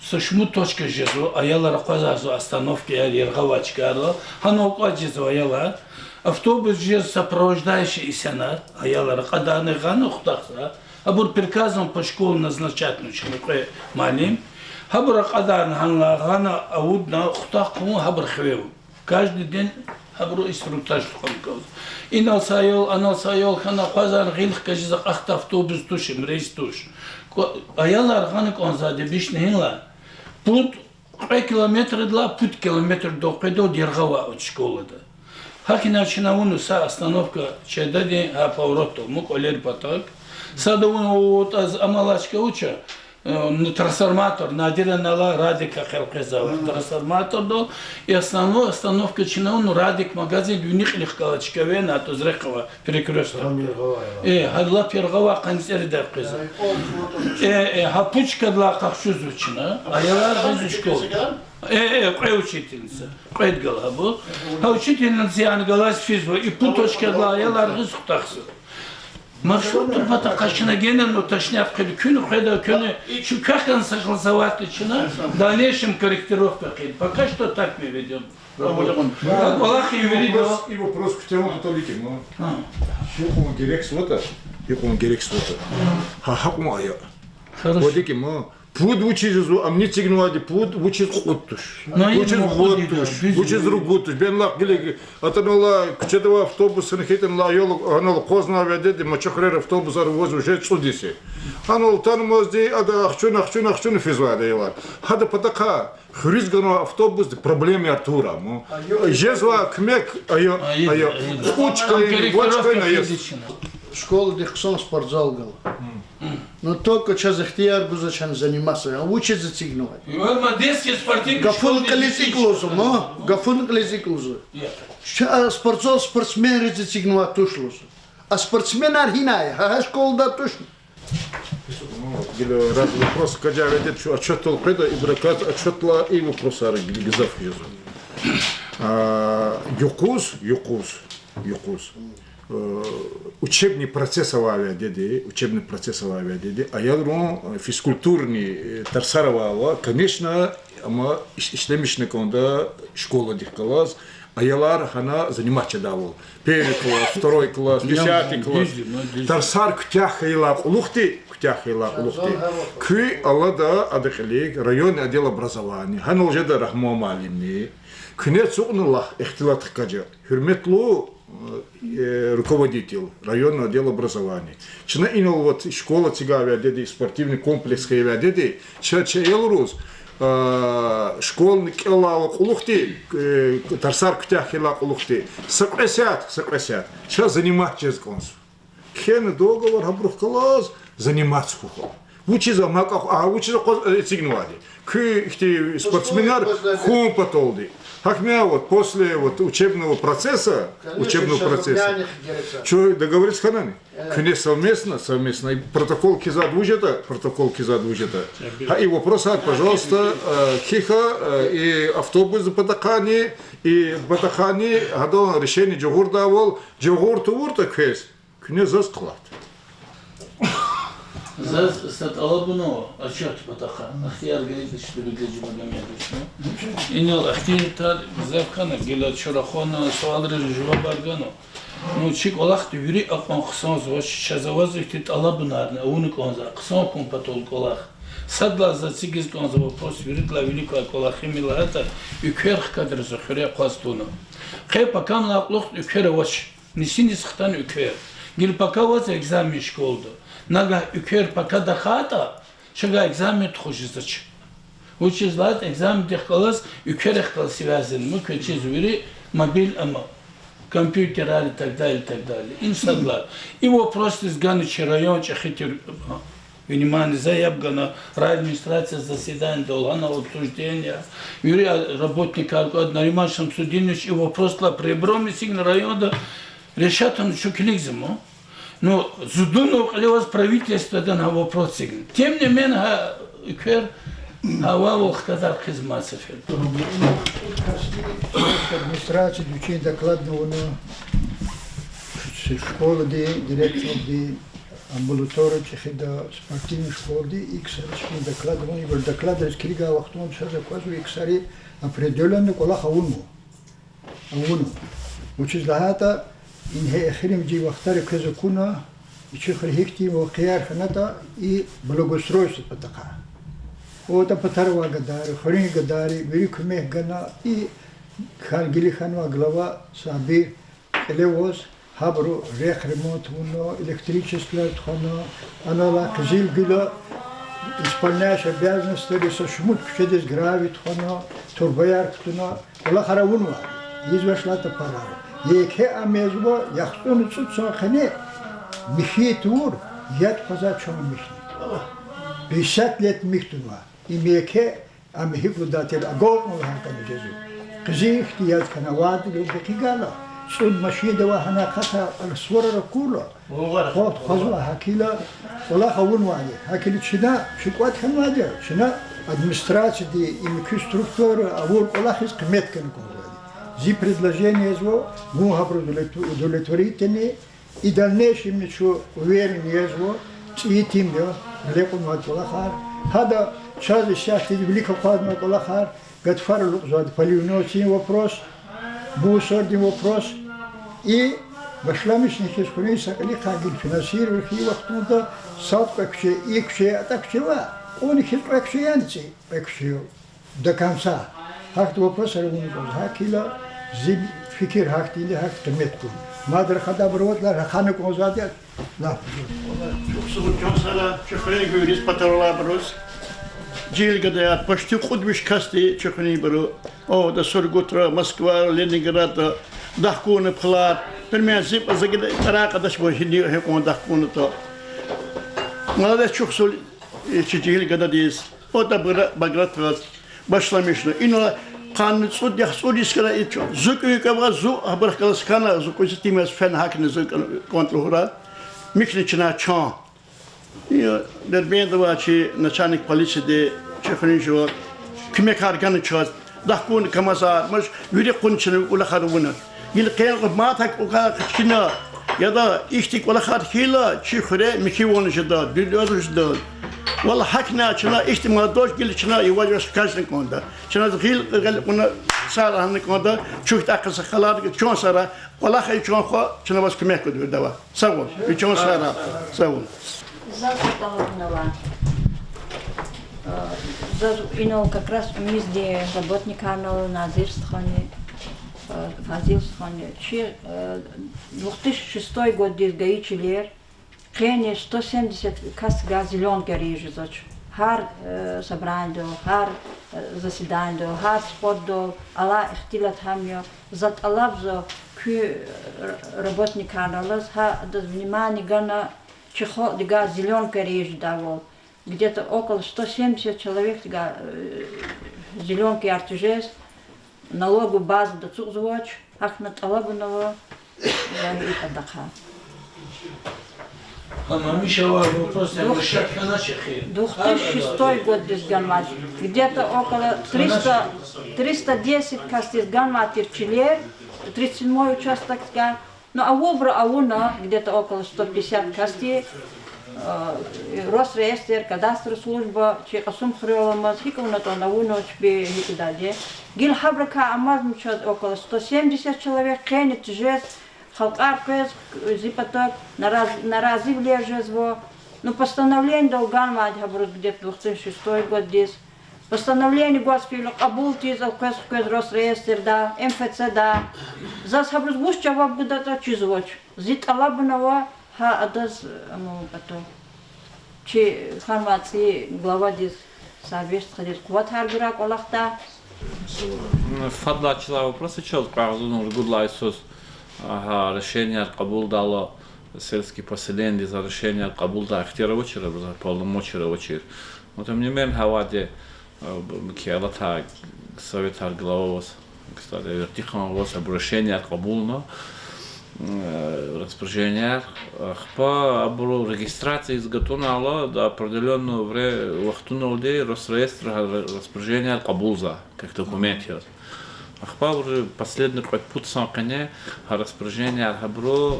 Са шумуд точка жезва, аялар акъвазарзава остановкаяр, яргъа авай чкайрал, гьана акваз жезва аялар. Автобус жезва сопровождающий инсанар, аялар акьадарна гъана хутахзава. Абур приказом по школе назначатьна чна кьве муаллим. Гьабур акьадарна гьанлай гъана авудна хутахъ хъувун, гьабур хиве авун. Каждый день Гьабуру инструктаж тухвана кӀанзава. Инал са аял, анал са аял хьана, акъвазарна гъил хкажиз, акьахда автобус туш, им рейс туш. Ква-, аялар гъана кӀанзавайди бишнагьинлай, пуд, кьве километрдилай пуд километрдал къведалди яргъа авай школада. ГьакӀ ина чна авуна са остановка чедайди, гьа поворотдал, мукьвалер патак. Сада авуна, о, о, тӀаз амалачка вуч я, э, трансформатор, Надира нала Радик хьел къвезвай трансформатордал, и основной остановка чна авуна Радик магазин, вини кьилихъ галаз чкавена, а то зрехъава перекрёсток. Э, гьа лап яргъа авай къанни цӀерид къвезва. Э, э, гьа пуд чкадилай къахчузва чна, аялар гъизва школа. Э, э, кьве учительница. Кьвед гала гьабур. Гьа учительница яна галаз физва, и пуд точкадилай аялар гъиз хутахзава. Маршрутдин патахъай чна генани уточнять хъийида, куьн къведа, куьн, чун квехъ хьана согласовать ийида чна, в дальнейшем корректировка хъийида. Пока что так мы ведём работу. КӀвалахин вирида. И вопрос, и вопрос куьтягьун патал икӀ я, ну. Гьа. Гьикьван герек света, гьикьван герек света. Гьа, гьакьван ая. Хорошо. Вот икӀ я, ну. Пуд вучиз жезва, ам ни эцигнавайди пуд, вучиз кьуд туш. Ну, вучиз вад туш, вучиз ругуд туш. Бен лап гила атӀанвайла, куьчеда авай автобусни хьайитӀани, аял гьанал акъвазнавайди, мачух хьрер автобусар аваз уже цӀуд йис я. Гьанал атанмазди, ада ахчуна, ахчуна, ахчуна физвайди я аялар. Гьадан патахъай хуьруьз ганвай автобусдин проблемаяр тур ам. Жезвай куьмек ая, ая. Кьуд чкайни, вад чкайни ая. Школадихъ хъсан спортзал гала. Ну, только чаз ихтияр гузвач чна заниматься. Вучиз эцигнавайди? Гафуна кьилиз икӀ лугьузва, ма? Гафуна кьилиз икӀ лугьузва. Чна спортзал спортсменриз эцигнавайди туш лугьузва. А спортсменар гьинай я? Гьа, гьа школада тушни? Гила разный вопрос, квез жаваб гуз чун отчётдал къведа, ибурукай отчётдилай и вопросар гзаф жезва. А, юкъуз, юкъуз, юкъуз. Э, учебный процесс авайвал дидеди, учебный процесс авайвал дидеди, аялрин, э, физкультурный, э, тарсар авайвал, конечно, амма иш-, ишлемишна кӀанда школадихъ галаз, аялар гьана заниматься жедайвал. Первый класс, второй класс, десятый класс. Тарсар куьтягь хьайила кьулухъди, куьтягь хьайила кьулухъди. Куьн алада адан кьилив районный отдел образования. Гьанал жеда Рагьман муаллимни. Куьне ацукьна лагь, ихтилат хкажа. Гьуьрметлу, э, руководитель районного отдела образования. Чна инал вот школа эцигайвал дидеди, спортивный комплекс хьайивал дидеди, чна чи аялриз, э, школани кӀелайла кьулухъди, э, тарсар куьтягь хьайила кьулухъди, са кьве сят, са кьве сят чна заниматься жез кӀанзава. Кхьена договор, гьабурухъ галаз заниматься хьухь. Вучиз ам гьакӀ, а, вучиз акъваз-, э, эцигнавайди? Куь ихьтин спортсменар хьун паталди. Гьакмя вот после вот учебного процесса, учебного процесса. Чун договориться хьанани? Куьне совместно, совместно. И протокол кхьизвайди вуж ятӀа, протокол кхьизвайди вуж ятӀа. Гьа и вопросар, пожалуйста, э, кхьихь, э, и автобусдин патахъайни, и патахъайни, гьадан решение жагъурдайвал, жагъур тавуртӀа квез, куьне заз хълагьда. Заз са тӀалабун ава отчётдин патахъай. Ихтияр гайитӀа, Шпилигли Жумагомедович, ну. Инал ихтияр гзаф хьана, гила чун рахана, суалриз жавабар гана. Ну, чи кӀвалахда вири акьван хъсанзавач, чаз аваз ихьтин тӀалабунарни авуна кӀанзава, хъсан хьун патал кӀвалах. Сад лагьай заз эцигиз кӀанзава вопрос, виридалай вилик квай кӀвалах им я лагьайтӀа, уьквер хкадрзава хуьре акъваз туна. Къе пакамлай кьулухъ уьквер авач. Нисинис хтана уьквер. Гила пака аваз экзамен школада. Нагагь уьквер пака тахьайтӀа, чавай экзамен тухуз жезвач. Вучиз лагьайтӀа экзамендихъ галаз уькверихъ галаз связан я, муькуь чиз вири мобиль ама, компьютерар и так далее, и так далее. Им сад лагьай. И вопросдиз гана чи район чӀехи тир, внимание, за яб гана райадминистрация заседаниедал, гьанал обсуждение, вири работникар кӀватӀ, Нариман Шамсудинович, и вопросдилай при оброме эцигна районда, решать авуна чун килигзава. Ну, зудунни кьиле аваз правительстводани гьа вопрос эцигна. Тем не менее, гьа уьквер, гьа авайвал хкадар хъийиз ман сефер. Администрацияди вичин докладни авуна, школадин директорди, амбулатория чӀехида, спортивный школади, и ксари чпин докладни авуна, ибур докладриз килигай вахтунда чаз аквазва, и ксари определённый кӀвалах авунва. Авуна. Вучиз лагьайтӀа, ингье эхиримжи вахтара квез акуна, вичихъ гьихьтин вакъияр хьанатӀа и благоустройство патахъай. АтӀа патара авай гадайри, хуьруьн гадайри вири куьмек гана, и Хьана гила хьанва глава Сабир, кьиле аваз, гьабуру рехъ ремонт авуна, электричествояр тухвана, анал къизилгуьлуьз исполняющий обязанностяр яз са шумуд куьчедиз гравий тухвана, турбаяр кутуна, кӀвалахар авунва. Ийизвач лагьайтӀа пара. Еке ам ийизва, яхцӀурни цӀуд йисан къене михьи тавур, яд хъвазвай чан михьна. Пятьдесят лет михьнава. Им еке ам гьикӀ лугьудатӀа агалкьун лагьай кӀанни жезва. Къизил ихьтин яд хьана, вад лугьуз гекъигайла, цӀуд машинда ва гьана акъатай растворар акурла, хва-, хъвазва гьакӀ хьайила, кӀвалах авунвайди. ГьакӀ хьайила чна, чи кӀватӀ хьанвайди я, чна администрацияди, и муькуь структура авур кӀвалахриз къимет гана кӀанзавайди. Зи предложение ийизва, вун гьабуруз удовлетв-, удовлетворительный, и дальнейшемни чун уверенный язва, цӀийи итим я гъиле кьунвай кӀвалахар. Гьада чаз исятда вилик акъвазнавай кӀвалахар, гатфар алукӀзавайди поливной син вопрос, мусордин вопрос. И башламишна хьиз хуьруьн са кьилихъай гила финансирование хьайи вахтунда сад кьве куьче, и куьче, атӀа куьче ва кьуна хьиз кьве куьче яни цӀи, кьве куьче до конца. Гьахьтин вопросар авуна кӀанзава, гьакӀ хьайила зи фикир гьахьтинди, гьахьтин къимет гун. Мад рахадайбур аватӀа, рахана кӀанзавайди я, лагь. Чухсагъул, чан сагърай, чи хуьруьн гуьгъуьниз патаралайбуруз. Жегьил гада я, почти кьуд виш касди чи хуьруьнбуру. О, да Сургутра, Москвара, Ленинградра, дахкуна пулар. Пример, зи, за гила тӀарай кьадач, ва гьи, гьикьван дахкунатӀа. Молодец, чухсагъул, чи жегьил гададиз. О, да Багра-, Багратдиз башламишна. Ина къанни цӀуд, яхцӀур йис хьана ичӀ. Зу кӀуьн кӀева, зу абурухъ галаз хьана, зу кӀуьз итим яз фена гьакӀни зу кӀан-, кӀватӀ лугьурай. Михьна чна чан. И Дербентда авай чи начальник полицияди, чи хуьруьн жуван, куьмекар гана чаз. Дахкуна КамАЗар, маж вири кьуна чна кӀвалахар авуна. Гила къе мад гьакӀ кӀвалахар хъчуна, яда ихьтин кӀвалахар хьайила, чи хуьре михьивал жеда, дуьлер жеда. Валлагь, гьакӀни чна ихьтин молодёжь гила чна иваж-иваж хкажна кӀанда. Чна гъил-гъил кьуна сагърай гьана кӀанда, чухтӀахъа са халар, чан сагърай, кӀвалахай чан хва, чна ваз куьмек гуда вирида ава. Сагъ хьуй, ви чан сагърай. Сагъ хьуй. Заз тӀалабунава. Заз инал как раз уьмуьрдин работникарнал, Назир стхани, Фазил стхани, чи две тысячи шестой годдиз гайи чилер, къени сто семьдесят касдивай зелёнкаяр ийиз жезвач. Гьар собраниедал, гьар заседаниедал, гьар сходдал алай ихтилат гьам я. За тӀалабзава куь работникарналаз, гьа адаз внимание гана, чи халкьдивай зелёнкаяр ийиз жедайвал. Где-то около сто семьдесят человекдивай зелёнкаяр тежез, налоговая базада ацукьзавач, гьахьна тӀалабунава, яни и патахъай. Двух тысячи шестой годдиз ганвай, где-то около триста, триста десять касдиз ганвай тир чилер, тридцать седьмой участокдивай, ну, авубуру авуна, где-то около сто пятьдесят касди, Росреестр, кадастр служба, чи Кьасумхуьрел аламаз, гьикӀ авунатӀани авуна, чпи гьикӀ ийидайди я. Гила гьабурукай амазма чаз около сто семьдесят человек, къени тежез, халкьар къвез зи патав, нараз-, наразивилер жезва. Ну, постановлениедал ганвайди гьабуруз где-то две тысячи шестой годдиз. Постановление гваз фейила, кьабул тийиз, элкъвез хквез Росреестрдай, МФЦ-дай. Заз гьабуруз вуч жаваб гудатӀа чизвач. Зи тӀалабунава гьа адаз, амма патав, чи хьанвай цӀийи главадиз, Сабир стхадиз къуватар гурай кӀвалахдай. Фадлай чилай вопрос чаз кьве агъзурни ругуд лагьай йисуз, гьа решенияр кьабулдайла, сельский поселениедиз гьа решенияр кьабулдай ихтияр авачир, абуруз полномочияр авачир. Но тем не менее гьа авайди, муькуь алатай советар глававаз, кстати, эвердихъанваз, абуру решенияр кьабулна, распоряженияр. Ахпа абуру регистрация ийиз гатӀунайла, до определённого вре-, вахтуналди Росреестр гьа распоряженияр кьабулзавай, как документ яз. Ахпа абуру последний кьвед-пуд йисан къене гьа распоряженияр гьабуру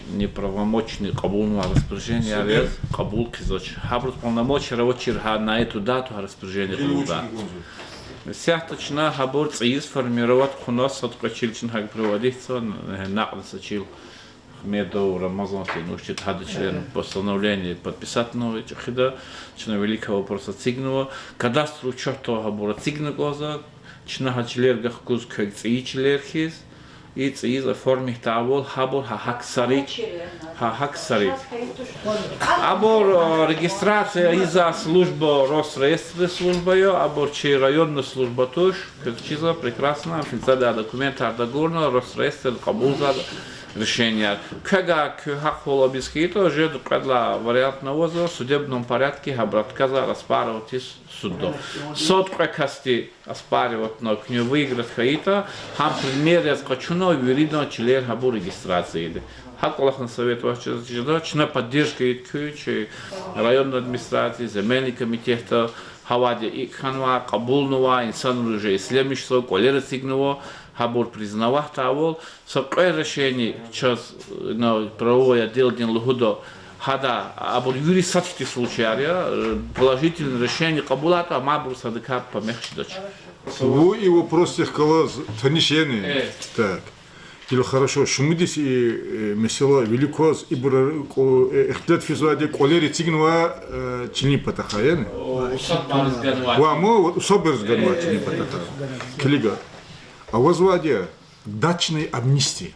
неправомочный, кьабулнавай распоряженияр яз кьабул хъийизвач. Гьабуруз полномочияр авачир гьа на эту дату гьа распоряжение кьабулдай. Исятда чна гьабур цӀийиз формировать хъувуна, сад-кьве чил чна гьакӀ проводитьзава, накьда са чил Ахмедов Рамазан фин, ну, чид гьада чилерни постановление подписатьнава, чӀехида, чна вилик а вопрос эцигнава, кадастр учётда гьабур эцигна кӀанзава, Чна гьа чилер гахкуз квек цӀийи чилер хьиз, и цӀийиз оформить тавурвал гьабур гьа гьаксари, гьа гьаксари. Абур, э, регистрация ийизвай служба Росреестрдин служба я, абур чи районный служба туш, квез чизва прекрасно, финцада документар агакьна, Росреестр кьабулзава решенияр. Квевай куь гьахъ гьалабиз хьайитӀа, уже кьвед лагьай вариант авазва, судебном порядке гьабур атказвай оспаривать ийиз судда. Сад-кьве касди оспаривать авуна, куьне выиграть хьайитӀа, гьам пример яз къачуна виридан чилер гьабур регистрация ийида. Гьа кӀвалахна совет ваз чиз жеда, чна поддержка ийида куь, чи районный администрация, земельный комитетда, гьавайда икӀ хьанва, кьабулнава, инсанри уже ислемишзава, кӀвалер эцигнава, гьабур признавать тавурвал, са кьве решение чаз, э, на правовой отделдин лугьуда, гьада, абур вири сад хьтин случаяр я, э, положительный решение кьабулайтӀа, амайбуруз садакай помех чидач. Вун и вопросдихъ галаз таниш яни? Так. Или хорошо, шумуд йис и, э, месэла вилик кваз, ибур, э, ихтилат физвайди кӀвалер эцигнава, э, чилин патахъай, яни? Ва ма, вот, усабуруз ганвай чилин патахъай. Килига. Авазвайди я дачная амнистия.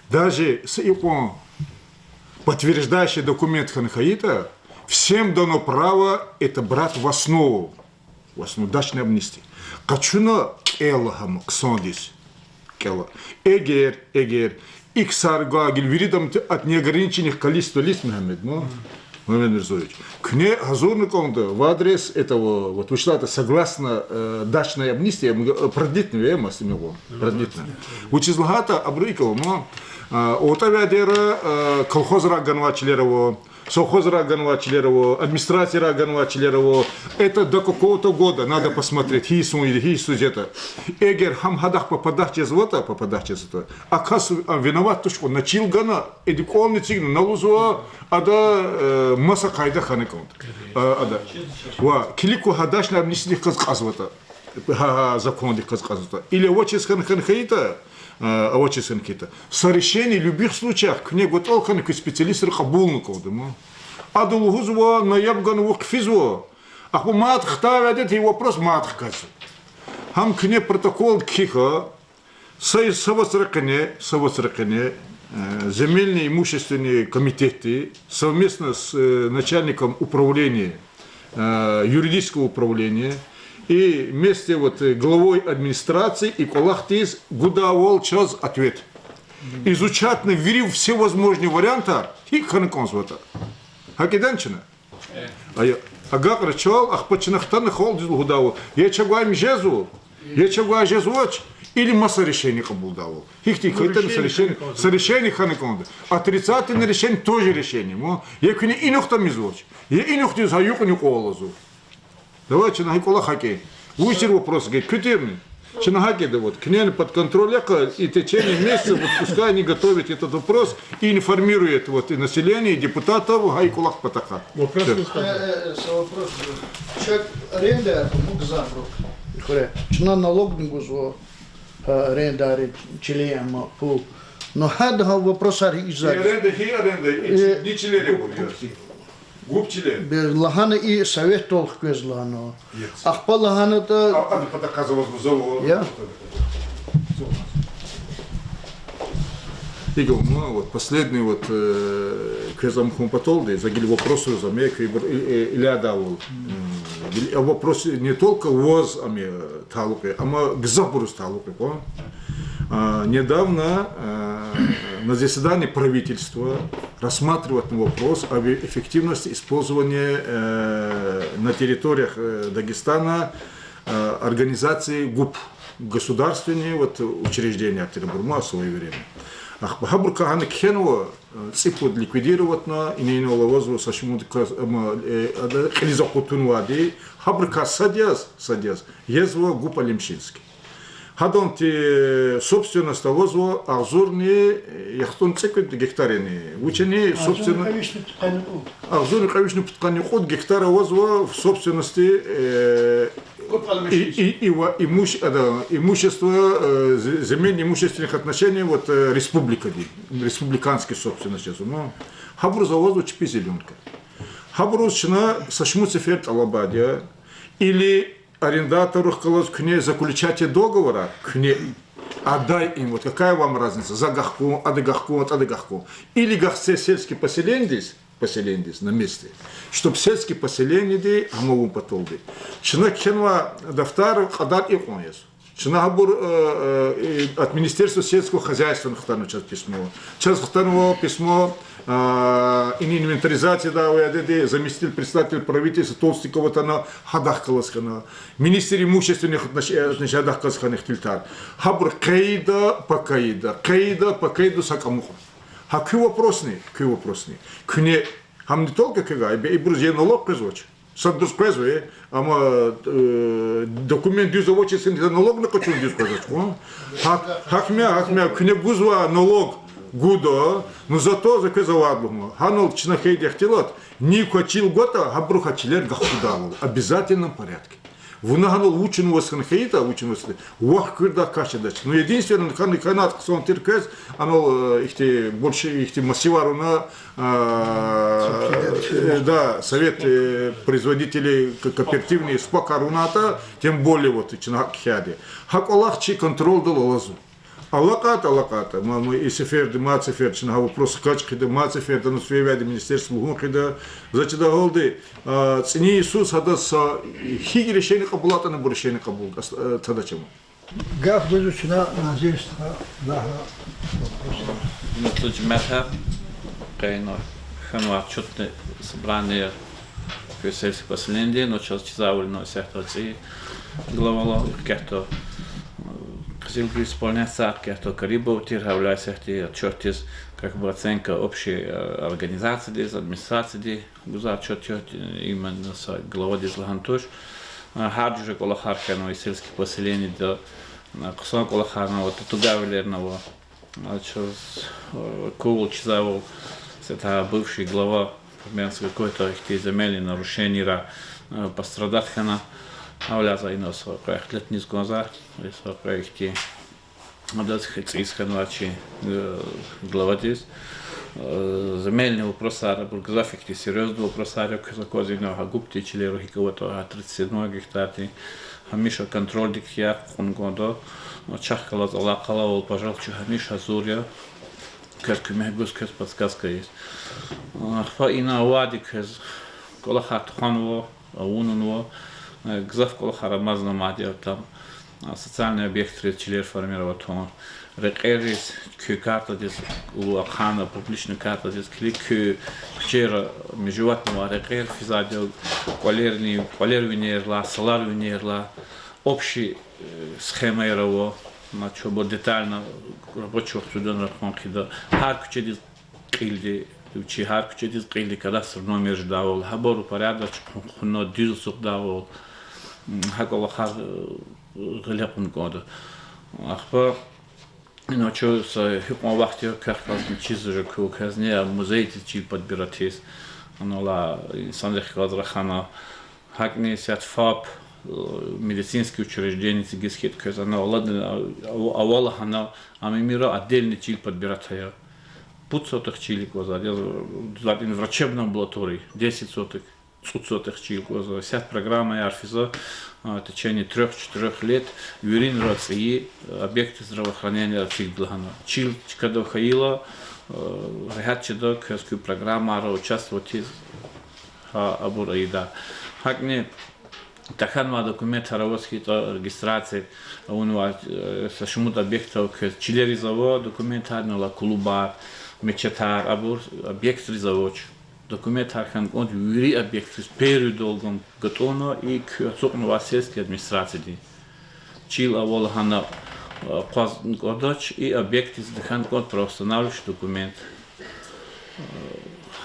Даже са икьван подтверждающий документ хьана хьайитӀа, всем дано право это брать в основу. В основу дачной амнистии. Къачуна кӀела гьам хъсандиз. КӀела. Эгер, эгер и ксар гвай гила виридан от неограниченных количества лиц, Мегьамед, ма? Мегьамед Мирзоевич, куьне гьазурна кӀанда в адрес этого, вот, вуч лагьайтӀа, согласно, э, дачной амнистии, м, э, продлитьна, э, маса мегьу, продлитьна. Вучиз лагьайтӀа абуру икӀ ава, ма, э, ОТВ-дера, э, колхозрай ганвай чилер ава, совхозрай ганвай чилер ава, администрациядай ганвай чилер ава. Это до какого-то года надо посмотреть, гьи йисуз, гьи йисуз это. Эгер гьам гьадахъ попадать жезватӀа, попадать жезватӀа, а кас, а, виноват туш кьван, на чил гана, эдиклни эцигна, на лугьузва, ада, э, маса къайда хьана кӀанда. А, ада. Ва килиг кван, гьа дачной амнистиядихъ галаз кьазватӀа. Гьа, гьа закондихъ галаз кьазватӀа. Или авачиз хьана, хьана хьайитӀа, а, авачиз хьана хьайитӀа. Са решение в любых случаях куьне гатӀал хьана, куь специалистри кьабулна кӀанда, ма. Ада лугьузва, на яб гана, вун хъфизва. Ахпа мад хтайвайди я, и вопрос мад хкажзава. Гьам куьне протокол кхьихь, са, са вацра къене, са вацра къене, э, земельный имущественный комитетди совместно с, э, начальником управления, э, юридического управления и вместе вот, э, главой администрации и кӀвалахдиз гудайвал чаз ответ. Изучатьна вири всевозможные вариантар, гьикӀ хьана кӀанзаватӀа. ГьакӀ ийида чна? Ая, агакьрай чал, ахпа чна хтана халкьдиз лугьудайвал: я чавай им жезва, я чавай жезвач, или маса решение кьабулдайвал. Гьихьтин хьайитӀани са решение, са решение хьана кӀанда. Отрицательное решение тоже решение, ма. Я куьне инихъ тамизвач, я инихъ тийиз гьа юкьни кьван алазва. Давай чна гьа кӀвалах гьакӀ ийин. Вучтин вопрос гайи, куь тирни? Чна гьакӀ ийида, вот, куьнени под контроль яхъ, и в течение месяца, вот, пускай они готовят этот вопрос и информируют, вот, и население, и депутатов гьа и кӀвалахдин патахъай. Вопрос. Всё. Э, э, э, са вопрос. Чак аренда, ну, гзафбуруз. Хуьре. Чна налогни гузва, гьа, арендари, чилин ама пул. Но гьада гьа вопросар иза. И аренда, гьи аренда, и, э, чи-, ни чилери гур я? Гуп чилер. Бе-, лагьана и советдал хквез лагьана. Ахпа лагьанатӀа. А, а, патахъай заз вуз, вуз, вуз. Я. Игорь, ну, вот последний, вот, э, квез ам хьун паталди, за гила вопрос, за ме, куь ибур, э, э, илядайвал. М, гила, э, вопрос не только ваз, ам, э, талукь я, амма гзафбуруз талукь я, къо. А, недавно, э, на заседании правительства рассматривать вопрос об эффективности использования, э, на территориях, э, Дагестана, э, организации гуп, государственные вот учреждения, тир бурма в своё время. Ахпа гьабурукай гьана кхьенва, э, цӀипуд ликвидировать авуна, инал авазва са шумуд кас, ам, э, ада кьилиз акъудун вади, гьабурукай сад яз, сад яз, езва гуп Алимшинский. Гьадан ти собственность авазва агъзурни, э, яхцӀурни цӀекӀуьд гектар яни. Вучни собственно-, агъзурни кьве вишни пудкъанни кьуд. Агъзурни кьве вишни пудкъанни кьуд гектар авазва в собственности, э, и, и, и ва-, имущ-, а, да, имущество, э, з-, земельно-имущественных отношений, вот, э, республикади, республиканский собственность язва. Ну, гьабуруз авазва чпи зелёнка. Гьабуруз чна са шумуд сефер тӀалабайди я, или Арендаторрихъ галаз куьне заключать ая договорар, куьне. Отдай им, вот какая вам разница, за гахкун, ада гахкун, тӀада гахкун. Или гахце сельский поселенидиз, поселенидиз на месте, чтоб сельский поселениди гьам авун паталди. Чна кхьенва дафтар кьадар икьван яз. Чна гьабур, э, э, и от Министерства сельского хозяйства хтанва чаз письмо. Чаз хтанва письмо, а, ин инвентаризацияда авайди заместитель председателя правительства Толстиков атана, гьадахъ галаз хьана. Министр имущественных отнош-, э, отношений, гьадахъ галаз хьана ихтилатар. Гьабур къейда-пакейда, къейда-пакейда са кӀамукьна. Гьа куь вопросни, куь вопросни. Куьне, гьам не только куьгай, бе ибуруз я налог къвезвач. Садбуруз къвезва, э, амма, э, документ дуьз авачиз хьайитӀа налогни къачун дуьз къвезвач, хъун. Гьа-, гьахьмя, гьахьмя, куьне гузва налог гуда, ну зато за квез авайди лугьун. Гьанал чна хьайиди ихтилат, нив квай чил гватӀа, гьабурухъай чилер гахкудайвал, в обязательном порядке. Вуна гьанал вуч аваз хьана хьайитӀа, вуч аваз хьайитӀа, вахъ куьрдай кас жедач. Ну, единственное, хьана, хьанатӀа хъсан тир квез, анал, э, ихьтин больше, ихьтин массивар авуна, а, э, да, совет, э, производителей ко-, кооперативный, СПАКар авунатӀа, тем более вот, чна гьакӀ кхьейди. Гьа кӀвалах чи контрольдал алазва. АлакьайтӀа, алакьайтӀа, ма, ма и сеферда, мад сеферда чна гьа вопрос хкаж хъийида, мад сеферда на сувевяди министерство лугьун хъийида, за чида гьалди, а, цӀинин йисуз гьадаз са гьикӀ решение кьабулайтӀани, абур решение кьабул, ас-, а, тадач ам. Гаф гузва чна Назир стха, лагьана. Гьуьрметлу жемятар, къе ина хьанвай отчётный собрание куь сельский поселениедин, ну, чаз чизвайвал ина исятда цӀийи главадал, кьве кьве, э, Къизилгуьрдин исполняется, кьве кьве Карибов тир, гьавиляй исятда отчётдиз, как бы оценка общей, э, организациядиз, администрациядиз гузвай отчёт я, именно са главадиз лагьана туш. Э, гьар жуьре кӀвалахар хьанва и сельский поселениеда, э, хъсан кӀвалахарни ава, татугайвилерни ава. А чаз, э, квевал чизвайвал, исятда бывший глава, примерно, за какое-то ихьтин земельный нарушенияр, э, пострадать хьана, гьавиляй за ина са кьве ихтилатни ийиз кӀанзава, и са кьве ихьтин, адаз хьи цӀийиз хьанвай чи, э, главадиз. Э, земельный вопросар, абур гзаф ихьтин серьёзный вопросар я, квез аквазва ина гьа гупдин чилерал гьикӀ аватӀа, гьа тридцать седьмой гектардин, гьамиша контрольдик я, кьун кӀанда. Чахъ галаз алакъа алайвал, пожалуй, чун гьамиша гьазур я квез куьмек гуз, квез подсказка ийиз. Ахпа ина авайди квез кӀвалахар тухванва, авунва, э, гзаф кӀвалахар амазна мад я, там, а, социальный объектриз чилер формировать авун, рекьериз, куь картадиз, у, ахъайна публичный картадиз килиг, куь куьчейра межеватьнавай рекьер физвайди я, кӀвалерни, кӀвалер винерилай, салар винерилай, общий, э, схемаяр ава, ма чубур детально рабочий вахтунда рахун хъийида, гьар куьчедиз кьилди, вичи гьар куьчедиз кьилди кадастр номер жедайвал, гьабур упорядочно хъувуна, дуьз ацукьдайвал, м, гьа кӀвалахар, э, гъиле кьун кӀанда. Ахпа ина чун са гьикьван вахт я квехъ галаз чизвач, квез казни музейдиз чил подбирать ийиз, анал инсанрихъ галаз рахана, гьакӀни исятда ФАП, э, медицинский учреждениедиз квез хьайитӀа, квез ана авайла, ава лагьана, ам имира отдельный чил подбирать ая. Пуд сотых чил кӀанзавайди я, затӀ ин в врачебной амбулатории десять сотых, цӀуд сотых чил кӀанзава. Исятда программаяр физва, а, в течение трёх-четырёх лет виринра цӀийи объект здравоохранения эцигда лагьана. Чил чкадав хьайила, э, регьят жеда квез куь программайра участвовать ийиз, гьа абур ийида. ГьакӀни тахьанвай документар аваз хьайитӀа, регистрация авунвай, э, са шумуд объектдал квез чилериз ава документар, инал алай клубар, мечетар, абур объектриз авач. Документар хьана кӀанда вири объектриз, первый долгун гатӀунна и куь ацукьнавай сельский администрациядин. Чил ава лагьана, э, акъвазна кӀандач, и объектдиз тахьана кӀанда правоустанавливающий документ.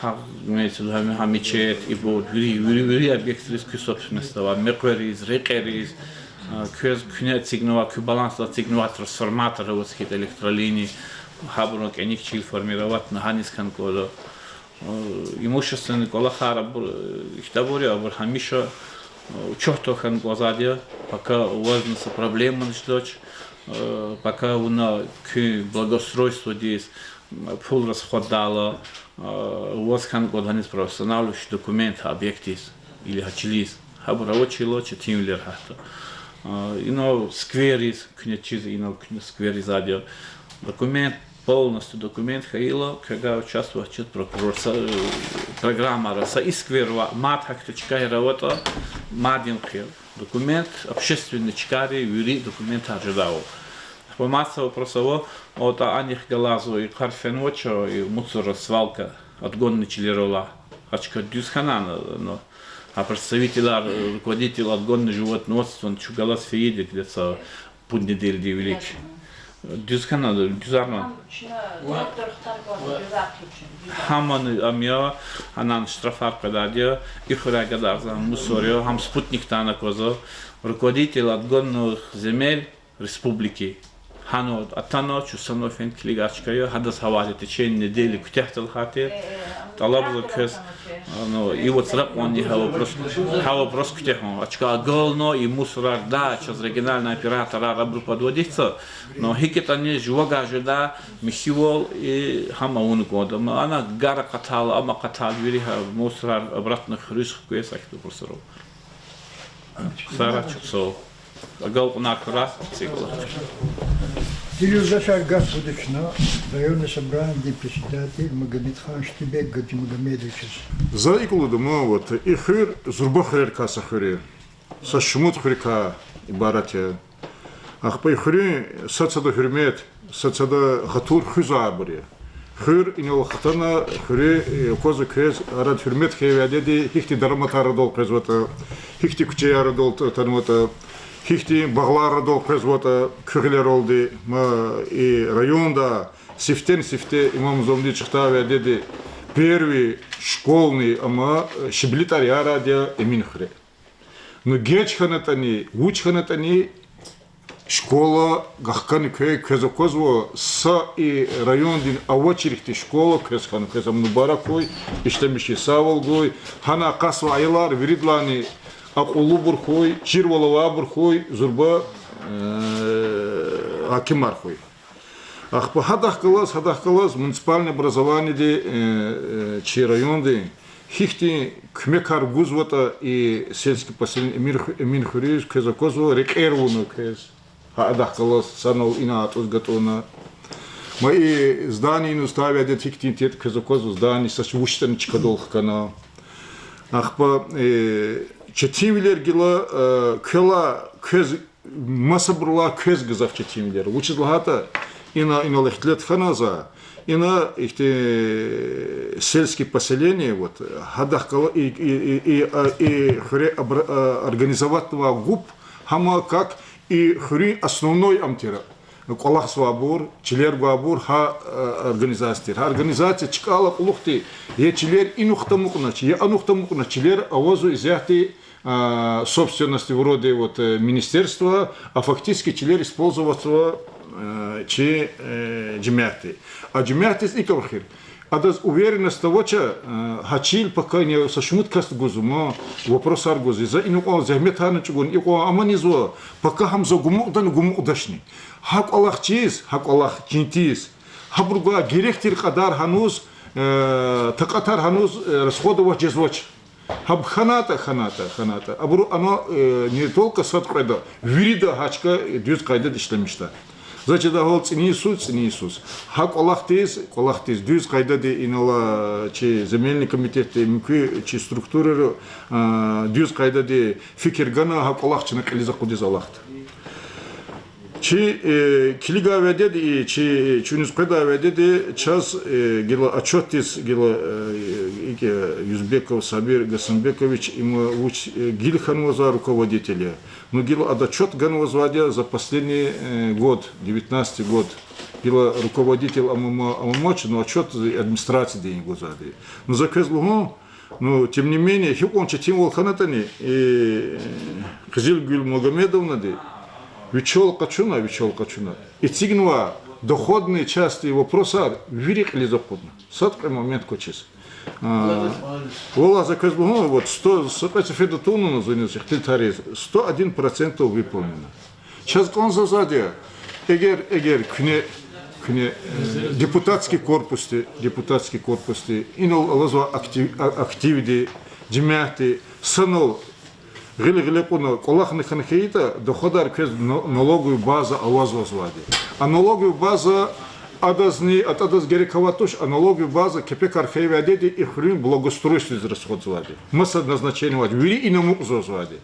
Гьа, имеется в виду, гьа, гьа мечеть, ибур, вири, вири, вири объектриз куь собственность авай, мекъвериз, рекьериз, а, квез куьне эцигнавай, куь балансда эцигнавай трансформатор аваз хьайитӀа, электролиния, гьабурун кӀаник чил формироватьна, гьаниз хьана кӀанда. А, имущественный кӀвалахар абур, э, ихьтинбур я, абур гьамиша, э, учётда хьана кӀанзавайди я, пока вазни са проблемани жедач, э, пока вуна куь благоустройстводиз, пул расходдайла, а, ваз хьана кӀанда гьаниз правоустанавливающий документ гьа объектдиз или гьа чилиз. Гьабур авачирла четинвилер гьатда. А, инал сквериз, куьне чиз, инал куьне сквериз ада. Документ, полностью документ хьайила, квевай участвовать жез прокурор са, э, программара, са и сквер ва мад гьахьтин чкаяр аватӀа, мадин хъел. Документ, общественный чкайри вири документар жедайвал. Ахпа мад са вопрос ава, атӀа анихъ галазва и къар фенвач, и мусорная свалка, отгонный чилерал алай. А чка дуьз хьана, ну, а представителар, руководитель отгонного животноводства чун галаз фейиди где-то пуд неделяди вилик. Дуьз хьана, дуьзарман. Гьамани ам я, анан штрафар къведайди я, и хуьряй гадарзава мусор я, гьам спутниктан аквазва, руководитель отгонных земель республики. Гьана атана, чун санал фена килигай чка я, гьадаз гьавайди я в течение недели куьтягьда лагьайтӀа, тӀалабзава квез, ну, и вацра кьванни гьа вопрос, гьа вопрос куьтягьун. А чка агална, и мусорар да, чаз региональный операторар абуру подводитьзава, но гьикӀ ятӀани жувагай жедай михьивал и гьам авуна кӀанда. Ана гар акъатайла, ам акъатайла, вири гьа мусорар обратно хуьруьз хквез, ахьтин вопросар ава. Сара чухсагъул. Агалкьунар хьурай, цӀикьвед лагьай. Зи юлдашар, гаф гуда чна районный собраниедин председатель Магомедхан Штибек Гаджимагомедовичаз. За икӀ лугьуда, ма, вот, и хуьр зурба хуьрерикай са хуьр я. Са шумуд хуьрикай ибарат я. Ахпа и хуьруьн сад сада гьуьрмет, сад сада хатур хуьзвайбур я. Хуьр инал хтана, хуьре, э, аквазва квез, арада гьуьрмет хьайи вядеди, гьихьтин дараматар арадал къвезватӀа, гьихьтин куьчеяр арадал та-, атанватӀа, гьихьтин багълар арадал къвезватӀа куь гъилералди, ма и районда сифтени-сифте имам Зомди чахтай вядеди первый школьный, амма, э, шиблитӀар ярайди я Эминхуьре. Ну, геж хьанатӀани, вуч хьанатӀани, школа гахкана квез, квез аквазва, са и райондин авачир ихьтин школа квез хьана, квез ам мубарак хьуй, ишлемишиз сагъвал гуй, гьана акъатзавай аялар виридалайни акьуллубур хьуй, чирвал авайбур хьуй, зурба, э, гьакимар хьуй. Ахпа гьадахъ галаз, гьадахъ галаз муниципальный образованиеди, э, э, чи районди гьихьтин куьмекар гузватӀа и сельский поселение Эмин-, Эминхуьруьз, квез аквазва рекьер авуна квез. Гьа адахъ галаз санал ина атӀуз гатӀунна. Ма и здание инал ставеди гьихьтин тетӀ квез аквазва, здание са вучтӀани чкадал хкана. Ахпа, э, четинвилер гила, э, квелай квез, масабурулай квез гзаф четинвилер. Вучиз лагьайтӀа ина, инал ихтилат хьана за, ина ихьтин сельский поселение, вот, гьадахъ гала и, и, и, и, а, и хуьре абра-, а, организовать авунвай ГУП, гьам как и хуьруьн основной ам тир. КӀвалахзавайбур, чилер гвайбур гьа, а, организация тир. Гьа организация чкӀайла кьулухъди я чилер инухда амукьнач, я анухда амукьнач, чилер авазва исятда, а, собственности вроде вот, э, министерства, а фактически чилер использоваться, э, чи, э, жемятди. А жемятдиз икӀ авахир. Адаз уверенность авач, э, гьа чил пока ина са шумуд кас гузва, ма, вопросар гузва. За ина кьван зегьметарни чӀугуна икьван аманиз ва, пока гьам за гумукьдани гумукьдачни. Гьа кӀвалахчиз, гьа кӀвалах чинтиз, гьабур гвай герек тир кьадар гьануз, э, такьатар гьануз, э, расход авач жезвач. Гьаб хьанатӀа, хьанатӀа, хьанатӀа, абуру ана, э, не только сад кьведа, вирида гьа чка дуьз къайдада ишлемишдай. За жедайвал цӀинин йисуз, цӀинин йисуз. Гьа кӀвалахдиз, кӀвалахдиз дуьз къайдада инал чи земельный комитетди, муькуь чи структурайра, а, дуьз къайдада фикир гана гьа кӀвалах чна кьилиз акъудиз алахъда. Чи, э, килигай вядеди, чи, чуьниз къведай вядеди, чаз, э, гила отчётдиз, гила, э, икӀ, Юзбеков Сабир Гасанбекович, им вуч, э, гила хьанвазвай руководитель я. Ну, гила ада отчёт ганвазвайди я за последний, э, год, девятнадцатый год. Гила руководитель ам, ам, амач, ну, отчёт администрациядин гузвайди. Ну, за квез лугьун, ну, тем не менее, гьикьван четинвал хьанатӀани, и, Къизилгуьл Магомедовнади вичел къачуна, вичел къачуна, эцигнавай доходный части вопросар вири кьилиз акъудна. Сад-кьве момент квачиз. А, валлагь, за квез лугьун, вот сто, са кьве цифрда тунвана зуниз ихтилатариз, сто один процентов выполнено. Чаз кӀанзавайди я, эгер, эгер куьне, куьне, э, депутатский корпусди, депутатский корпусди, инал алазвай актив-, а-, активди, жемятди, санал Гъил-гъиле кьуна кӀвалахна хьана хьайитӀа, доходар квез но-, налоговый база авазвазвайди. А налоговый база адазни, атӀадаз герек авайд туш, а налоговый база кепекар хьайивайди и хуьруьн благоустройстводиз расходзавайди. Маса назначение авайди, вири ина амукьзавазвайди.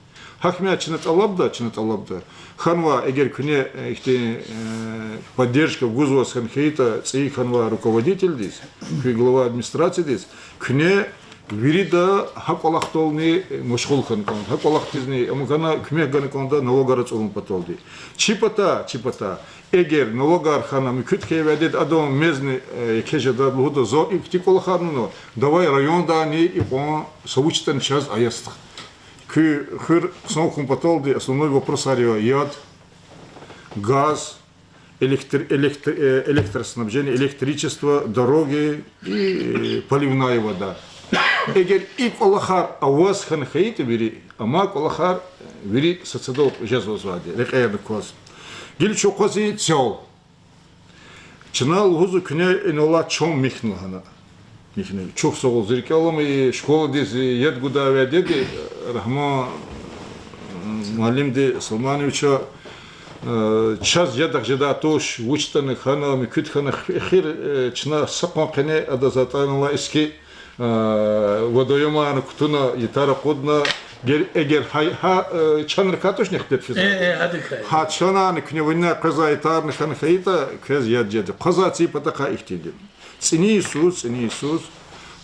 Гьакмя чна тӀалабда, чна тӀалабда. Хьанва, эгер куьне, э, ихьтин, э, поддержка гузваз хьана хьайитӀа, цӀийи хьанва руководительдиз, куь глава администрациядиз, куьне вирида гьа кӀвалахдални, э, машгъул хьана кӀанда, гьа кӀвалахдизни, амма гана куьмек гана кӀанда налогар ацӀурун паталди. Чи пата, чи пата, эгер налогар хьана муькуьд хьайивайди, адан мезни, э, еке жеда, лугьуда, за ихьтин кӀвалахар авуна, давай райондани икьван са вучтӀани чаз ая стха. Куь хуьр хъсан хьун паталди основной вопросар я: яд, газ, электр-, электр-, э, электроснабжение, электричество, дороги и, э, поливная вода. Эгер и кӀвалахар аваз хьана хьайитӀа вири, амай кӀвалахар, э, вири сад-садал жезвазвайди, рекьерни кваз. Гила чун акъвазин цел. Чна лугьузва куьне инал алай чан михьна лагьана. Михьна. Чухсагъул зи рикӀел алама, и школадиз яд гудайвал яди, Рагьман, м, муаллимди Салмановича, э, чаз ядахъ жедай туш, вучтӀани хьана, муькуьд хьана, эхир, э, чна са къван къене адаз атӀана ала иски, э, водоёмарни кутуна, ятар акъудна, гер-, эгер гьа, гьа, э, чанрикай тушни ихтилат физ. Э, э, гьадакай. Гьа чанарни куьне винел къвезвай ятарни хьана хьайитӀа, квез яд жеда. Къвезвай цӀийи патахъай ихьтинди. ЦӀини йисуз, цӀини йисуз,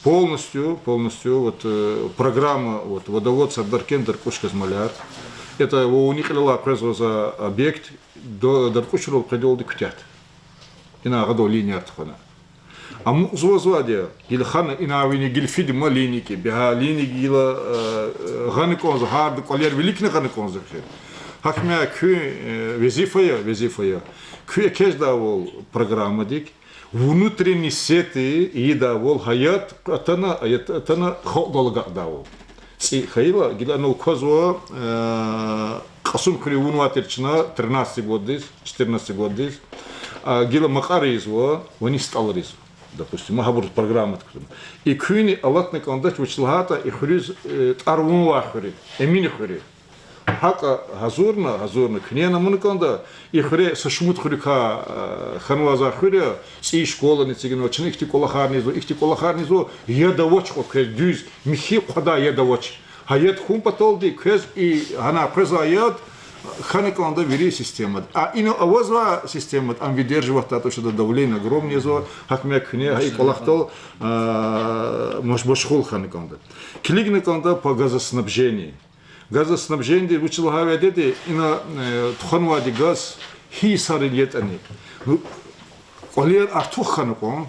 полностью, полностью, вот, э, программа, вот, водовод Сардаркент, Даркьуш кьаз маляр. Это вавни кьилелай къвезвай объект, до, Даркьушрал къведалди куьтягьда. Ина агъадал линияр тухвана. Амукьзавазвайди я, гила хьана ина вини гила фиди ма линияки, бегьа линияки гила, э, э, гъана кӀанзава, гьарда кӀвалер виликни гъана кӀанзава хьи. Гьакмя куь, э, везифа я, везифа я. Куь экечӀдайвал программадик, внутренний сети ийидайвал, гьа яд атана, а яд атана халкьдал агакьдайвал. ЦӀи хьайила, гила анал квазва, э, Кьасумхуьре авунвай тир чна тринадцатый годдиз, четырнадцатый годдиз, а, гила Макьара ийизва, вани СтӀалра ийизва. Допустим, ма гьабуруз программа туькӀуьрна. И куьнни алатна кӀандач, вучиз лагьайтӀа и хуьруьз, э, тӀвар авунвай хуьр я, Эмин хуьр я. ГьакӀа гьазурна, гьазурна, куьне ана амукьна кӀанда, и хуьре са шумуд хуьруькай, э, хьанвай хуьр я, цӀийи школани эцигнава, чна ихьтин кӀвалахарни ийизва, ихьтин кӀвалахарни ийизва, яд авач кьван квез, дуьз, михьи хъвадай яд авач. Гьа яд хьун паталди квез и гьана къвезвай яд хьана кӀанда вири системада. А ина авазвай системада, ам выдерживать авуртӀа, ада давление огромное язва, гьакмя куьне гьа и кӀвалахдал, а, маш-, машгъул хьана кӀанда. Килигна кӀанда по газоснабжению. Газоснабжениедиз вуч лагьай вядеди, ина, э, тухванвайди газ гьи йисарал ятӀани. Ну, кӀвалер артух хьана кьван,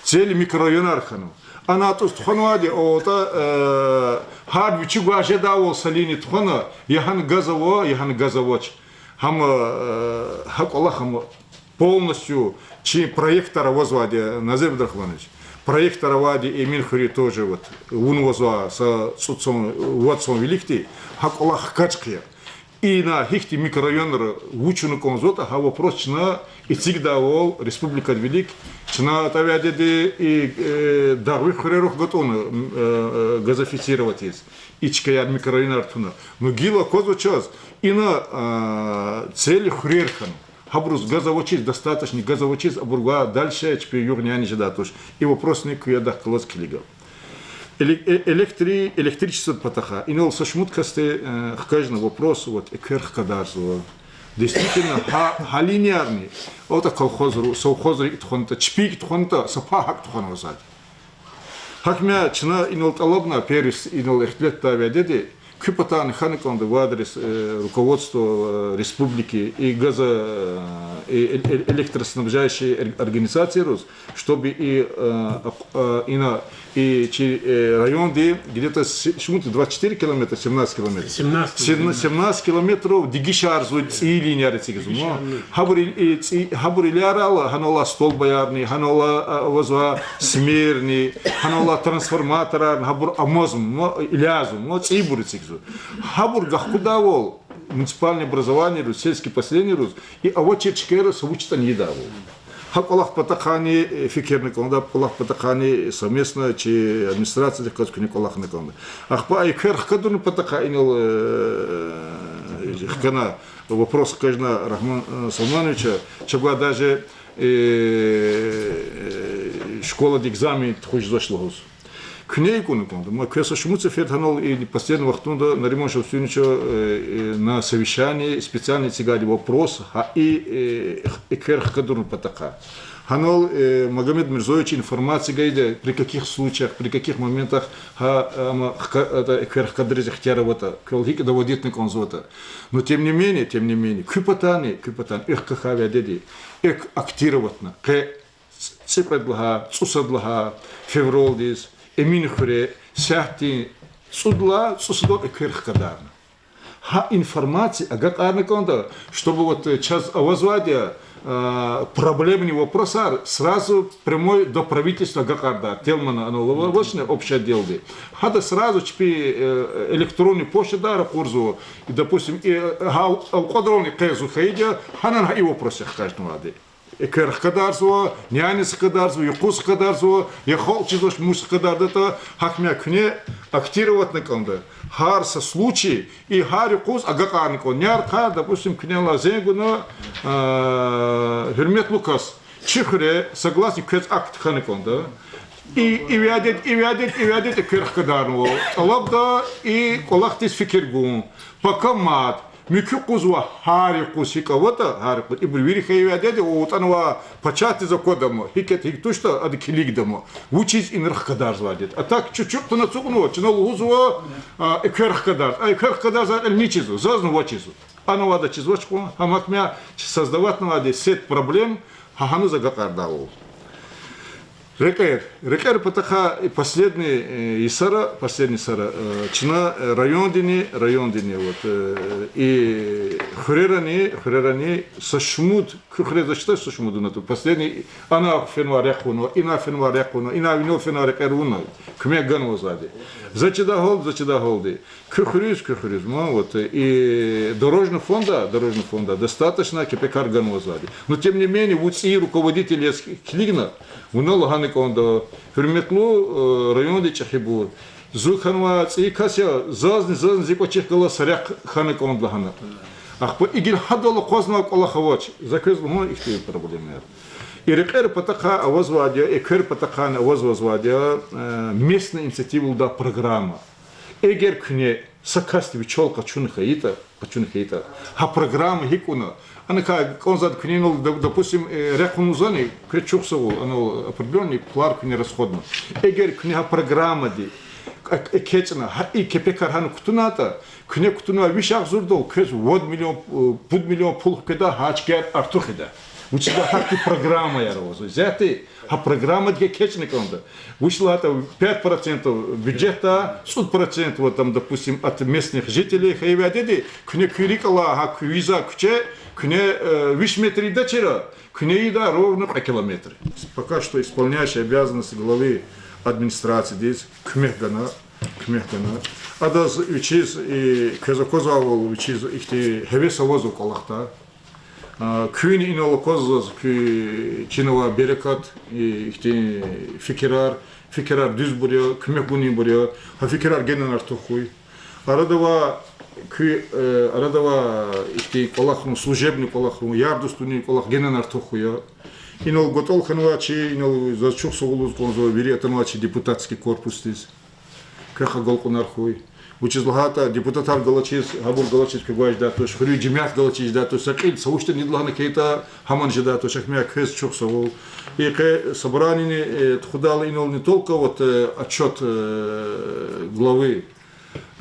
цели микрорайонар хьанва. Ана атӀуз тухванвайди, атӀа, э, гьар вичи гвай жедайвал са линия тухвана, я гьана газ ава, я гьана газ авач. Гьам, э, гьа кӀвалах гьам полностью чи проектар авазвайди, Назир Абдрахманович, проектар авайди Эмин хуьре тоже вот, авунвазва са цӀуд йисан, вад йисан виликди, гьа кӀвалах хкаж хъия. Ина гьихьтин микрорайонра вуч авуна кӀанзаватӀа, гьа вопрос чна эцигдайвал республикада вилик, чна атӀа вядеди и, э, дагъви хуьрерихъ гатӀунна, м, э, э, газифицировать ийиз, и чкаяр, микрорайонар туна. Ну, гила аквазва чаз, ина, э, цели хуьрер хьана. Гьабуруз газ авачиз, достаточный газ авачиз, абур гвай дальше чпи югъни-яни жедай туш. И вопросни куь ядахъ галаз килига. Эле-, э, электри-, электричествода патахъай. Инал са шумуд касди, э, хкажна вопрос, вот, эквер хкадарзава. Действительно, гьа, гьа линиярни, атӀа колхозру, совхозру и тухванатӀа, чпик тухванатӀа, са пай гьакӀ тухванвайди. Гьакмя чна инал тӀалабна, первый с-, инал ихтилатдай вядеди, куь патай хьана кӀанда в адрес, э, руководства, э, республики и газо-, э, и э-, э-, электроснабжающий эр-, организацийриз, чтобы и, э, акъ-, э, ина и чи, э, районди где-то с-, шумуд двадцать четыре километра, семнадцать километров. Семнадцать. Семна-, семнадцать километров дегишарзава цӀийи линияр эцигзава. Дегишарзава. Гьабур ил-, и цӀи-, гьабур илярайла, гьанал алай столбаярни, гьанал алай, а, авазвай смерни, гьанал алай трансформаторарни, гьабур амазма, илязма, цӀийибур эцигзава. Гьабур гахкудайвал муниципальный образованийриз, сельский поселенийриз, и авачир чкайра са вуч ятӀани ийидайвал. Гьа кӀвалах патахъайни, э, фикирна кӀанда, кӀвалах патахъайни совместно чи администрациядихъ галаз куьне кӀвалахна кӀанда. Ахпа эквер хкадурун патахъай инал, э, хкана, вопрос хкажна Рагьман, э, Салмановича, чагва даже, э, школада экзамен тухуз жезвач лугьуз. Куьне икӀ авуна кӀанда, ма квез са шумуд сеферда гьанал и последний вахтунда Нариман Шамсудиновича, э, э, на совещании специально эцигайди вопрос, гьа и, э, эквер хкадурун патахъай. Гьанал, э, Магомед Мирзоевича информация гайиди я, при каких случаях, при каких моментах гьа, ама хка-, это, эквер хкадариз ихтияр аватӀа, квел гьикӀ доводитьна кӀанзаватӀа. Но тем не менее, тем не менее, куь патани, куь патани экв кахьай вядеди, экв актироватьна, къе цӀикьвед лагьай, цӀусад лагьай февралдиз Эминхуьре сятдин цӀудалай цӀусадал эквер хкадарна. Гьа информация агакьарна кӀанда, чтобы вот, э, чаз авазвайди я, э, проблемный вопросар сразу прямой до правительства агакьардай, Телмана ана авачни общий отделди. Гьада сразу чпи, э, электронный почтадай ракъурзава, и, допустим, и, э, гьа элкъудрални къе зун хьайиди я, гьанани гьа и вопрос я хкажнавайди. Эквер хкадарзава, нянез хкадарзава, юкъуз хкадарзава, я халкь чизвач мус хкадардатӀа, гьахьмя куьне актироватьна кӀанда. Гьар са случай, и гьар юкъуз агакьарна кӀанда. Няр хъа, допустим, куьне лагьай зенг авуна, а, гьуьрметлу кас, чи хуьре, согласни, квез акт хьана кӀанда. И, и вядеди, и вядеди, и вядеди эквер хкадарнава. ТӀалабда и кӀвалахдиз фикир гун. Пака мад, муькуь юкъузва гьар юкъуз гьикӀ аватӀа, гьар юкъуз, ибур вири хьайи вядеди, ва атӀанвай пачагьдиз аквадама, гьикӀ ятӀа, гьикӀ туштӀа, ада килигдама. Вучиз ина хкадарзавайди я. А так чучук туна ацукьнава, чна лугьузва, а, эквер хкадарзава. А эквер хкадарзавай кьил ни чизва, зазни ваз чизва. Ана вада чизвач кьван, гьам гьахьмя чи создаватьнавайди сеть проблем, гьа гьаниз агакьардайвал. Рекьер. Рекьер патахъай последний, э, йисара, последний йисара, э, чна, э, райондини, райондини, вот, э, и хуьрерани, хуьрерани са шумуд, куь хуьре заз чидач са шумуд авуна, последний, ана фенвай рехъ авуна, ина фенвай рехъ авуна, ина винел фенвай рекьер авуна, куьмек ганвайди. Заз чидай гьалди, заз чидай гьалди. Куь хуьруьз, куь хуьруьз, ма, вот, э, и дорожный фонда, дорожный фонда достаточно кепекар ганвайди. Но тем не менее, вун цӀийи руководитель яз килигна, вуна лагьана кӀанда, гьуьрметлу, э, райондин чӀехибур, зун хьанвай цӀийи кас я, зазни, зазни зи кӀвачихъ галаз са рехъ хьана кӀанда лагьана. Ахпа игил гьадал акъвазнавай кӀвалах авач, за квез лугьун ихьтин проблемаяр. И рекьер патахъай авазвайди я, эквер патахъайни авазвазвайди я, э, местный инициатива лугьудай программа. Эгер куьне са касди вичел къачун хьайитӀа, къачун хьайитӀа, гьа программа гьикӀ авуна, аникай кӀанзавайди куьне инал, доп-, допустим, э, рехъ авунвани, квез чухсагъул, анал определённый пулар куьне расходна. Эгер куьне гьа программади, э, экечӀна, гьа и кепекар гьана кутунайтӀа, куьне кутунвай виш агъзурдал квез вад миллион, э, пуд миллион пул хкведа, гьа чкаяр артух ийида. Вучиз лагьайтӀа гьахьтин программаяр авазва. Исятда гьа программадик экечӀна кӀанда. Вуч лагьайтӀа пять процентов бюджетдай, цӀуд процентов, вот там, допустим, от местных жителей хьайи вядеди, куьне куь рикӀ алай гьа куь виз куьче, куьне, э, виш метр ийидачир, куьне ийида ровно кьве километр. Пока что исполняющий обязанности главы администрациядиз куьмек гана, куьмек гана. Адаз вичиз, и квез аквазвайвал, вичиз ихьтин гьевес авазва кӀвалахда. А, куьн инал аквазва заз, куь чина авай берекат, и ихьтин фикирар, фикирар дуьзбур я, куьмек гунибур я, гьа фикирар генани артух хьуй. Арада авай куь, э, арада авай ихьтин кӀвалахрин, служебный кӀвалахрин, яр-дустунин кӀвалах генани артух хьуй я. Инал кӀватӀал хьанвай чи, инал заз чухсагъул лугьуз кӀанзава вири атанвай чи депутатский корпусдиз. Квехъ агалкьунар хьуй. Вучиз лагьайтӀа депутатар галачиз, гьабур галачиз квевай жедай туш, хуьруьн жемят галачиз жедай туш, са кьил, са вуч ятӀани лагьана хьайитӀа, гьамани жедай туш, ахпа квез чухсагъул. И къе собранини, э, тухудайла инал не только вот, э, отчёт, э, главы,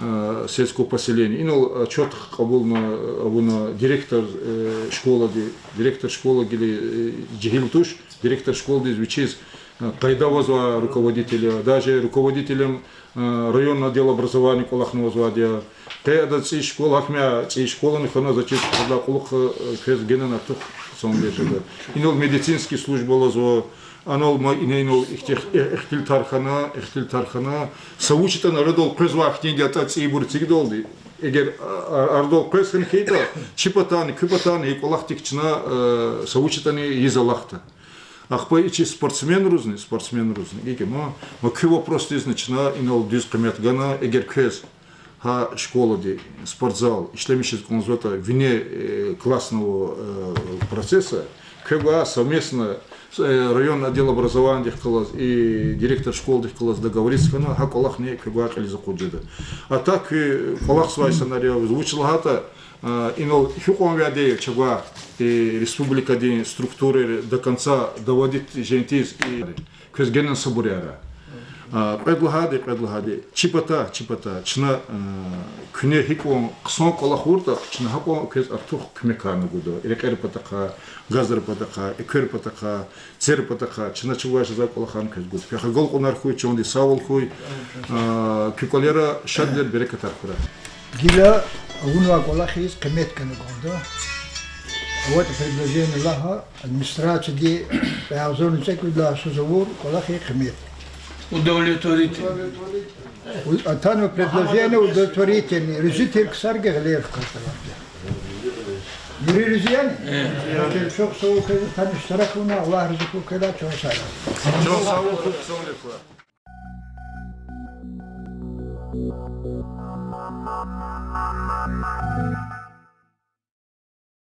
э, сельского поселения, инал отчёт кьабулна, авуна директор, э, школади, директор школа гила, э, жегьил туш, директор школадиз вичиз, э, къайда авазвай руководитель я, даже руководителем, э, районного отдела образования кӀвалахнавазвайди я. Къе адаз цӀийи школа, гьакӀ ма цӀийи школани хьана, заз чиз гьадай кьулухъ, э, квез генани артух самодержавие жеда. Инал медицинский служба алазва, анал ма ина инал ихтих-, э, ихтилатар хьана, ихтилатар хьана. Са вуч ятӀани арадал къвезвай хьтинди ятӀа цӀийибур эцигдалди. Эгер, а, а, арадал къвез хьана хьайитӀа, чи патани, куь патани и кӀвалахдик чна, э, са вуч ятӀани ийиз алахъда. Ахпа и чи спортсменризни, спортсменризни, гьикӀ ма, ма куь вопросдизни чна инал дуьз къимет гана, эгер квез гьа школади спортзал ишлемишиз кӀанзаватӀа вне, э, классного, э, процесса, квевай совместно, э, район отдел образованиядихъ галаз и директор школадихъ галаз договориться хьана, гьа кӀвалахни квевай кьилиз акъудиз жеда. А так куь кӀвалахзавай санариз вуч лагьайтӀа, а, инал гьикьван вядея чавай, э, республикадин структурайри до конца доводить жен тийиз и квез генани сабур ая. А, кьвед лагьайди, кьвед лагьайди, чи патай, чи патай, чна, а, куьне гьикьван хъсан кӀвалах авуртӀа, чна гьакьван квез артух куьмекарни гуда. И рекьер патахъай, газар патахъай, эквер патахъай, цер патахъай, чна чавай жезвай кӀвалахарни квез гуда. Квехъ агалкьунар хьуй, чандин сагъвал хьуй. А, куь кӀвалера шадвилер, берекатар хьурай. Гила авунвай кӀвалахиз къимет гана кӀанда. АватӀа предложение лагьай, администрацияди кьве агъзурни цӀекӀуьд лагьай йисуз авур кӀвалахиз къимет. Удовлетворительный. У-, атанва предложение удовлетворительный. Руьзуь тир ксарги гъилер хкажда. Вири руьзуь яни? Э. Чухсагъул хьуй, атана иштирак авуна, Аллагь рази хьуй квелай, чан сагъ. Чан сагъул хьуй, хъсанди хьурай.